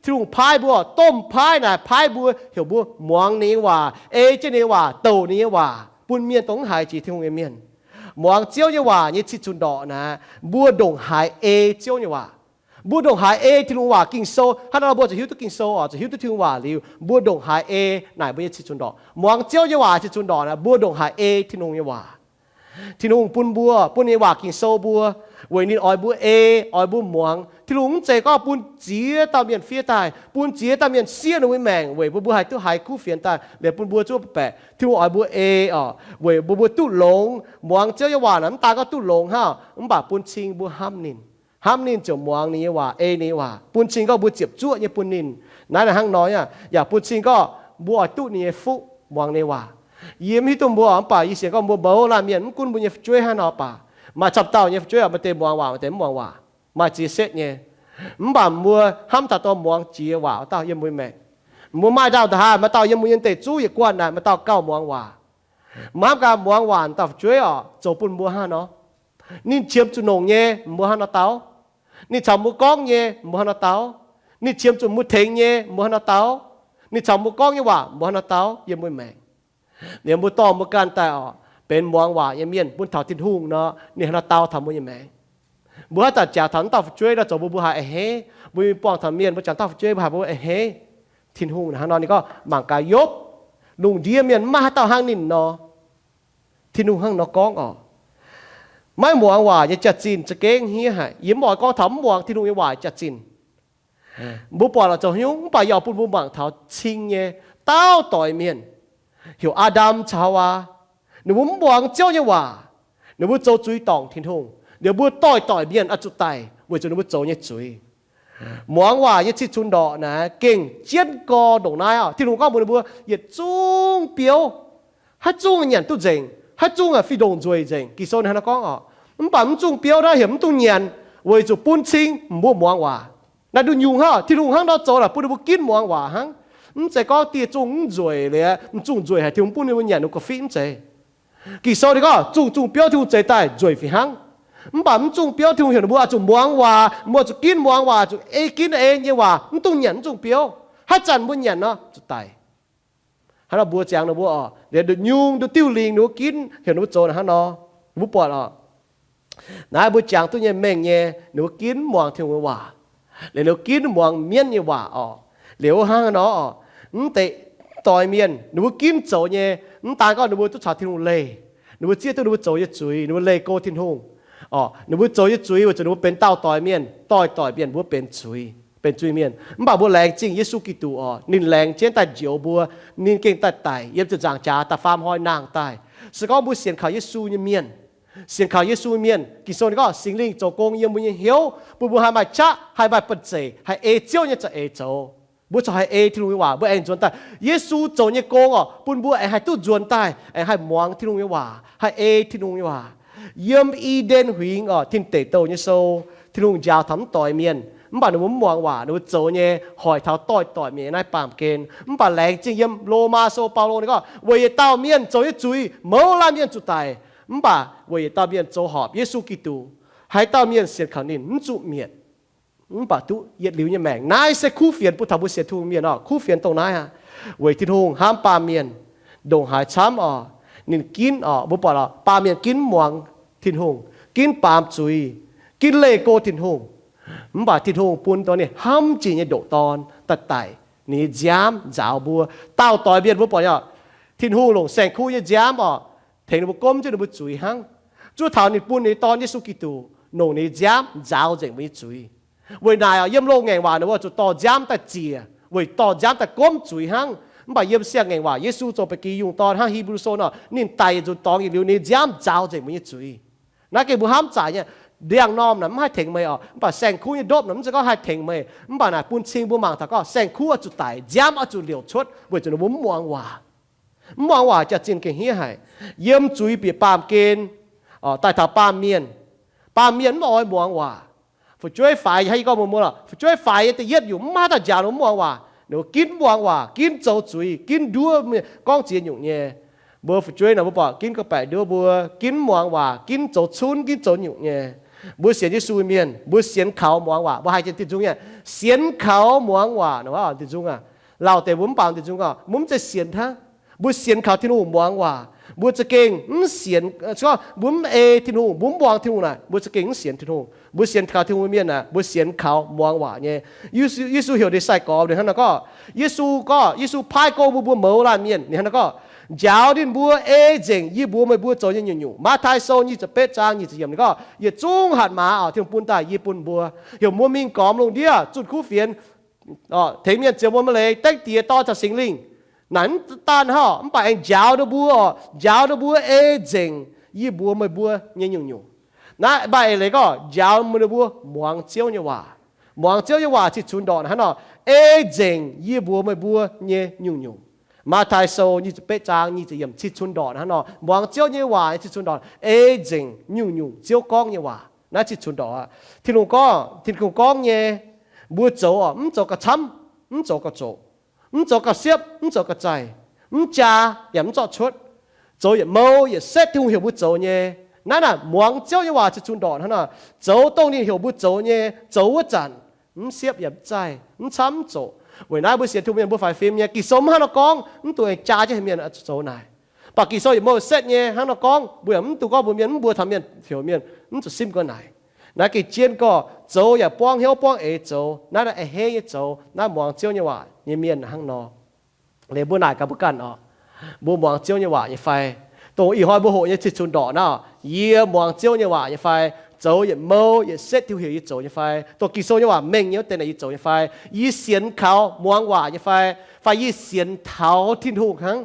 Tin-Hungh paaiv mbuo, domh paaiv naaic paaiv mbuo heuc mbuo muangx ninh nyei waac, ei jienv ninh nyei waac, douc ninh nyei waac, bun mienh dongh mv haiz jiex Tin-Hungh nyei mienh. Muangx Ziouv nyei waac nyei cih cunx ndorqc naaic, mbuo ndongc haaix ei Ziouv nyei waac. Mbuo ndongc haaix ei Tin-Hungh waac Ging-Sou. Hnangv nor mbuo zuqc hiuv duqv Ging-Sou oc, zuqc hiuv duqv Tin-Hungh waac liuz, mbuo ndongc haaix ei naaic mbuo nyei cih cunx ndorqc. Muangx Ziouv nyei waac cih cunx ndorqc naaic, mbuo ndongc haaix ei Tin-Hungh nyei waac. Tin-Hungh bun mbuo, bun ninh nyei waac Ging-Sou mbuo, weic ninh oix mbuo ei, oix mbuo muangx. Tin-Hungh mv zeiz gorngv bun ziex dauh mienh fiev daaih, bun ziex dauh mienh siev ninh mbuo maengc weic mbuo, mbuo haih duqv haiz kuv fienx daaih liuz bun mbuo zuov baeqc. Tin-Hungh oix mbuo ei oc, weic mbuo, mbuo duqv longx. Muangx Ziouv nyei waac naaic mv daan gorngv duqv longx hnangv, mv baac bun cing mbuo hnamv ninh. Hnamv ninh ziouc muangx ninh nyei waac, ei ninh nyei waac. Bun cing gorngv mbuo ziepc zuoqv nyei bun ninh. Naaiv naaic hnangv nor aqv, yaac bun cing gorngv mbuo oix duqv ninh nyei fuqv, muangx ninh nyei waac. Yie mv hiuv duqv mbuo, mv baac yie sienx gorngv mbuo mouz laanh mienh, mv gunv mbuo nyei fu'jueiv hnangv nor baac, maaih camv dauh nyei fu'jueiv maaih deix muangx waac, maaih deix mv muangx waac, maaih ziex setv nyei. Mv baac mbuo hnamv taux dorh muangx jiex waac dauh yiem mbuo maengc. Mbuo maaih dauh nda haaix, maaih dauh yiem mbuo nyei deic-bung yietc guanh naaic, maaih dauh gauh muangx waac. Maiv hnamv gaax muangx waac dauh fu'jueiv oc, zoux bun mbuo hnangv nor. Ninh qiemx zuqc longc nyei, mbuo hnangv nor dau. Ninh caux mbuo gorngv nyei, mbuo hnangv nor dau. Ninh qiemx zuqc mbuo tengx nyei, mbuo hnangv nor dau. Ninh caux mbuo gorngv nyei waac, mbuo hnangv nor dau yiem mbuo maengc. Liuz mbuo dorh mbuo ganh daaih oc, benx muangx waac nyei mienh bun taux Tin-Hungh nor, ninh hnangv nor dau taux mbuo nyei maengc. Mbuo haaix zanc jangx taux naaiv dauh fu'jueiv nor, zoux mbuo, mbuo haih a'hneiv. Mbuo mingh buangh taux mienh, mbuo jangx dauh fu'jueiv, mbuo haih, mbuo a'hneiv. Tin-Hungh hnangv nor ninh gorngv mangc gaax Yopv, lungh ndiev mienh maiv maaih haaix dauh hnangv ninh nor. Tin-Hungh hnangv nor gorngv oc. Maiv muangx waac nyei jaax-zinh za'gengh hniev haic. Yie mv oix gorngv taux mv muangx Tin-Hungh nyei waac jaax-zinh. Mbuo buatc lorqc zoux hnyouv, mv baac yie oix bun mbuo mangc taux cing nyei dauh doic mienh, heuc Aa^ndam caux Haawaa. Ninh mbuo mv muangx Ziouv nyei waac. Ninh mbuo zoux zuiz dorngc Tin-Hungh. Liuz mbuo doix-doic mienh oix zuqc daic weic zuqc ninh mbuo zoux nyei zuiz. Muangx waac nyei cih cunx ndorqc naaic gengh jienv gorx ndongc naaiv oc. Tin-Hungh gorngv mbuox ninh mbuo yietc zungv biouv, haaix zungv nyanc duqv nzengc, haaix zungv fih ndongc nzueic nzengc. Ging-Sou ninh hnangv nor gorngv oc. Mv baac mv zungh biouv naaiv heuc mv dungx nyanc, weic zuqc bun cing mbuo muangx waac. Naaiv nduqc nyungc hnangv, Tin-Hungh hnangv nor zoux naaic bun ninh mbuo ginv muangx waac hnangv. Mv zeiz gorngv dieh zungh mv nzueic liuz, mv zungh nzueic haic Tin-Hungh bun ninh mbuo nyanc ninh ga'fiev, mv zeiz. Ging-Sou ninh gorngv zungh zungh biouv Tin-Hungh zeix daaih nzueic fih hnangv. Mv baac mv zungh biouv Tin-Hungh heuc ninh mbuo oix zuqc muangx waac, mbuo oix zuqc ginv muangx waac, zuqc ei ginv ei nyei waac, mv dungx nyanc mv zungh biouv. Haaix zanc mbuo nyanc nor zuqc daic. Hnangv nor mbuo ziangx ninh mbuo oc, liuz nduqc nyungc nduqc diuh lingc ninh mbuo ginv heuc ninh mbuo zoux naaic hnangv nor. Mbuo buatc oc, naaiv mbuo jangx duqv nyei mengh nyei, ninh mbuo ginv muangx Tin-Hungh nyei waac, liuz ninh mbuo ginv muangx mienv nyei waac oc. Liuz hnangv nor oc, mv deix doix mienh ninh mbuo ginv zoux nyei, mv daan gorngv ninh mbuo duqv caux Tin-Hungh leih, ninh mbuo zieqv duqv ninh mbuo zoux nyei zuiz, ninh mbuo leih go Tin-Hungh oc. Ninh mbuo zoux nyei zuiz weic zuqc ninh mbuo benx dauh doic mienh, doix-doic mienh mbuo benx zuiz, benx zuiz-mienh. Mv baac mbuo laengz zingh Yesu Giduc oc, ninh laengz jienv daaih njoux mbuo. Ninh gengh daaih daic yiem ziepc nzaangc jaax da'faam hnoi nangh daaih. Se gorngv mbuo sienx kaux Yesu nyei mienh, sienx kaux Yesu nyei mienh, Ging-Sou ninh gorngv Singx Lingh zoux gong yiem mbuo nyei hnyouv, bun mbuo haih maaih qaqv, haih maaih banh zeic, haih ei Ziouv nyei za'eix zoux. Mbuo corc haih ei Tin-Hungh nyei waac, mbuo aengx nzuonx daaih. Yesu zoux nyei gong oc, bun mbuo aengx haih duqv nzuonx daaih, aengx haih muangx Tin-Hungh nyei waac, haih ei Tin-Hungh nyei waac. Yiem I^nden Huingx oc, Tin Deic Douh nyei sou, Tin-Hungh njaaux taux mv doix mienh, mv baac ninh mbuo mv muangx waac, ninh mbuo zoux nyei hoic taux doix-doic mienh naaiv baamh gen. Mv baac laengz zingh yiem Lomaa sou Baulo ninh gorngv, weic yietc dauh mienh zoux nyei zuiz mouz laanh mienh zuqc daic, mv baac weic yietc dauh mienh zoux horpc, Yesu Giduc, haaix dauh mienh sienx kaux ninh mv zuqc mietc, mv baac duqv yietc liuz nyei maengc. Naaiv se kuv fienx bun taux mbuo sienx Tin-Hungh mienh oc. Kuv fienx dongh naaiv aqv. Weic Tin-Hungh hnamv baamh mienh ndongc haaix camv oc, ninh ginv oc, mbuo buatc oc, baamh mienh ginv muangx Tin-Hungh, ginv baamz zuiz, ginv leih go Tin-Hungh. Mv baac Tin-Hungh bun dongh ninh hnamv jiex nyei ndoqc Dorn daaih daic, ninh nyei nziaamv nzaaux mbuo. Dauh doix mienh mbuo buatc oc, Tin-Hungh longc saeng-kuv nyei nziaamv oc, tengx ninh mbuo gomv jienv ninh mbuo zuiz hnangv. Zuov taux ninh bun ninh nyei Dorn Yesu Giduc longc ninh nyei nziaamv nzaaux nzengc mbuo nyei zuiz. Weic naaic oc, yiem loz-ngaengc waac ninh mbuo zuqc dorh nziaamv daaih ziec, weic dorh nziaamv daaih gomv zuiz hnangv. Mv baac yiem siang-ngaengc waac Yesu zoux ba'gi yungh dorn hnangv Hipv^lu Sou nor, ninh daic yietc nzunc dorngx yietc liuz, ninh nyei nziaamv nzaaux nzengc mbuo nyei zuiz. Naaiv gengh mbuo hnamv zaic nyei. Ndiangx-normh naaic mv haih tengx meih oc, mv baac saeng-kuv nyei ndopv naaic mv zeiz gorngv haih tengx meih. Mv baac naaic bun cing mbuo mangc taux gorngv saeng-kuv oix zuqc daic, nziaamv oix zuqc liouc cuotv, weic zuqc ninh mbuo mv muangx waac. Mv muangx waac jaax-zinh gengh hniev haic. Yiem zuiz bieqc baamh gen daaih taux baamh mienh, baamh mienh mv oix muangx waac. Fu'jueiv faix, yie gorngv mbuox mbuo lorqc, fu'jueiv faix nyei da'yietv nyungc mv maaih dauh njaaux ninh mbuo mv muangx waac. Ninh mbuo ginv muangx waac, ginv zoux zuiz, ginv nduov mienh gorngv ziex nyungc nyei. Mbuo fu'jueiv naaic mbuo buatc ginv gorngv-baeqc nduov mbuo, ginv mv muangx waac, ginv zoux cunv, ginv zoux nyungc nyei. Mbuo sienx Yesu mienh, mbuo sienx kaux muangx waac, mbuo haih jiex tin-nzung nyei. Sienx kaux muangx waac, tin-nzung aah, lauh deix mbuo mv baac tin-nzung oc, mbuo mv zeiz sienx hnangv. Mbuo sienx kaux Tin-Hungh muangx waac. Mbuo za'gengh mv sienx, mbuo mv ei Tin-Hungh, mbuo mv muangx Tin-Hungh naaic, mbuo za'gengh mv sienx Tin-Hungh. Mbuo sienx kaux Tin-Hungh mienh aah, mbuo sienx kaux muangx waac nyei. Yesu heuc ninh sai-gorx ninh hnangv naaiv gorngv, Yesu gorngv, Yesu paaiv gong bun mbuo mouz laanh mienh, ninh hnangv naaiv gorngv, njaaux ninh mbuo ei nzengc yie mbuox meih mbuo zoux nyei nyungc-nyungc. Matv^tai Sou nyic ziepc betv zaang nyic ziepc yiemc ninh gorngv, yietc zungv hatc maaz oc, Tin-Hungh bun daaih yie bun mbuo. Heuc mbuo mingh gormx lungh ndiev zunh kuv fienx, tengx mienh ziouc mbuo maaih leiz, dengv Diex, Dorn caux Singx Lingh. Naaic mv daan hnangv, mv baac aengx njaaux ninh mbuo oc, njaaux ninh mbuo ei nzengc yie mbuox meih mbuo nyei nyungc-nyungc. Naaiv maaih eix leiz gorngv njaaux meih ninh mbuo muangx Ziouv nyei waac. Muangx Ziouv nyei waac cih cunx ndorqc hnangv nor, ei nzengc yie mbuox meih mbuo nyei nyungc-nyungc. Matv^tai Sou nyic ziepc betv zaang nyic ziepc yiemc cih cunx ndorqc hnangv nor, muangx Ziouv nyei waac cih cunx ndorqc, ei nzengc nyungc-nyungc Ziouv gorngv nyei waac. Naaiv cih cunx ndorqc aqv. Tin-Hungh gorngv, Tin-Hungh gorngv nyei, mbuo zoux oc, mv zoux gauh camv, mv zoux gauh zoqc. Mv zoux gauh siepv, mv zoux gauh zaih, mv jaa yaac mv zorqv cuotv. Zoux yietc mouh yietc setv Tin-Hungh heuc mbuo zoux nyei. Naaiv naaic muangx Ziouv nyei waac ciex zunh ndorqc hnangv nor, zoux dongh ninh heuc mbuo zoux nyei, zoux wuov zanc, mv siepv yaac mv zaih, mv camv mv zoqc. Weic naaiv mbuo sienx Tin-Hungh mienh mbuo faix fim nyei, Ging-Sou mv hnangv nor gorngv, mv dungx jaa jienv haaix mienh zoux naaic. Mv baac Ging-Sou yietc mouh setv nyei hnangv nor gorngv, mbuo yaac mv dungx gorngv mbuox mienh, mv mbuox taux mienh heuc mienh mv zuqc simv gorngv naaic. Naaiv gengh jienv gorngv zoux yaac buangv hnyouv buangv eix zoux, naaiv naaiv a'hneiv nyei zoux, naaiv muangx Ziouv nyei waac nyei mienh hnangv nor. Liuz mbuo naaic gaax mbuo ganh oc, mbuo muangx Ziouv nyei waac nyei fai? Dongh ih hnoi mbuo hoqc nyei ciex zunh ndorqc naaiv, yie muangx Ziouv nyei waac nyei fai? Zoux yietc mouh yietc setv Tin-Hungh heuc yie zoux nyei fai? Dongh Ging-Sou nyei waac mengh nyei wuov deix naaic yie zoux nyei fai? Yie sienx kaux muangx waac nyei fai? Fai yie sienx taux Tin-Hungh hnangv?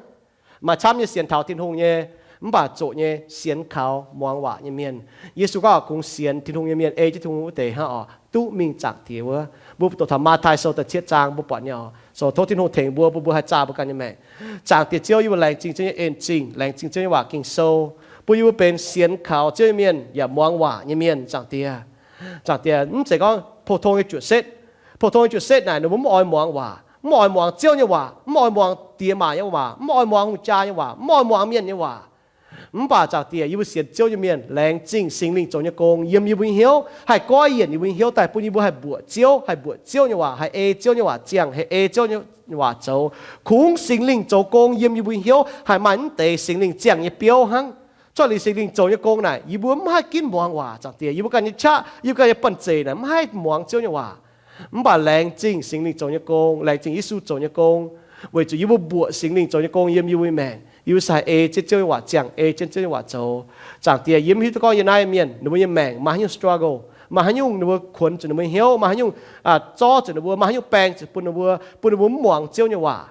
Maaih camv nyei sienx taux Tin-Hungh nyei, mv baac zoqc nyei sienx kaux muangx waac nyei mienh. Yesu gorngv kungx sienx Tin-Hungh nyei mienh ei jienv Tin-Hungh wuov deix hnangv oc, duqv mingh Zaangc Diex wuov. Mbuo doqc taux Matv^taai Sou da'cietv zaang mbuo buatc nyei oc. Soux tov Tin-Hungh tengx mbuo, bun mbuo haih zaah mbuo ganh nyei maengc. Zaangc Diex Ziouv, yie mbuo laengz zingh Ziouv nyei en-zingh, laengz zingh Ziouv nyei waac Ging-Sou, bun yie mbuo benx sienx kaux Ziouv nyei mienh yaac muangx waac nyei mienh, Zaangc Diex. Zaangc Diex, mv zeiz gorngv pou-tong nyei juoqc setv. Pou-tong nyei juoqc setv naaic ninh mbuo mv oix muangx waac, mv oix muangx Ziouv nyei waac, mv oix muangx diex maac nyei waac, mv oix muangx hungh jaa nyei waac, mv oix muangx mienh nyei waac. Mv baac Zaangc Diex, yie mbuo sienx Ziouv nyei mienh laengz zingh Singx Lingh zoux nyei gong yiem yie mbuo nyei hnyouv, haih goiv yienc yie mbuo nyei hnyouv daaih bun yie mbuo haih mbuoqc Ziouv, haih mbuoqc Ziouv nyei waac, haih ei Ziouv nyei waac ziangh, haih ei Ziouv nyei waac zoux. Kungx Singx Lingh zoux gong yiem yie mbuo nyei hnyouv haih maaih mv deix Singx Lingh ziangh nyei biouv hnangv. Cuotv liuz Singx Lingh zoux nyei gong naaic, yie mbuo mv haih ginv muangx waac, Zaangc Diex. Yie mbuo ganh nyei qaqv, yie mbuo ganh nyei banh zeic naaic mv haih muangx Ziouv nyei waac. Mv baac laengz zingh Singx Lingh zoux nyei gong, laengz zingh Yesu zoux nyei gong, weic zuqc yie mbuo mbuoqc Singx Lingh zoux nyei gong yiem yie mbuo nyei maengc, yie mbuo se haih ei jienv Ziouv nyei waac ziangh, ei jienv Ziouv nyei waac zoux. Zaangc Diex, yie mv hiuv duqv gorngv yie naaiv mienh ninh mbuo nyei maengc maaih haaix nyungc struggle, maaih haaix nyungc ninh mbuo kuonx zuqc ninh mbuo hnyouv, maaih haaix nyungc zorv zuqc ninh mbuo, maaih haaix nyungc baeng zuqc bun ninh mbuo, bun ninh mbuo mv muangx Ziouv nyei waac.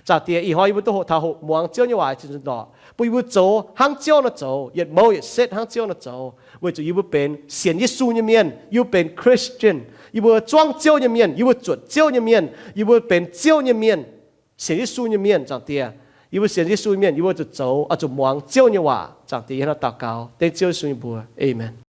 Zaangc Diex, ih hnoi yie mbuo duqv hoqc taux hoqc muangx Ziouv nyei waac ciex zunh ndorqc, bun yie mbuo zoux hnangv Ziouv nor zoux, yietc mouh yietc setv hnangv Ziouv nor zoux, weic zuqc yie mbuo benx sienx Yesu nyei mienh, yie mbuo benx Christian, yie mbuo zuangv Ziouv nyei mienh, yie mbuo zuotc Ziouv nyei mienh, yie mbuo benx Ziouv nyei mienh, sienx Yesu nyei mienh. Zaangc Diex, yie mbuo sienx Yesu nyei mienh, yie mbuo zuqc zoux, oix zuqc muangx Ziouv nyei waac. Zaangc Diex, yie hnangv naaiv daux gaux dengv Ziouv Yesu nyei mbuox. Aamen.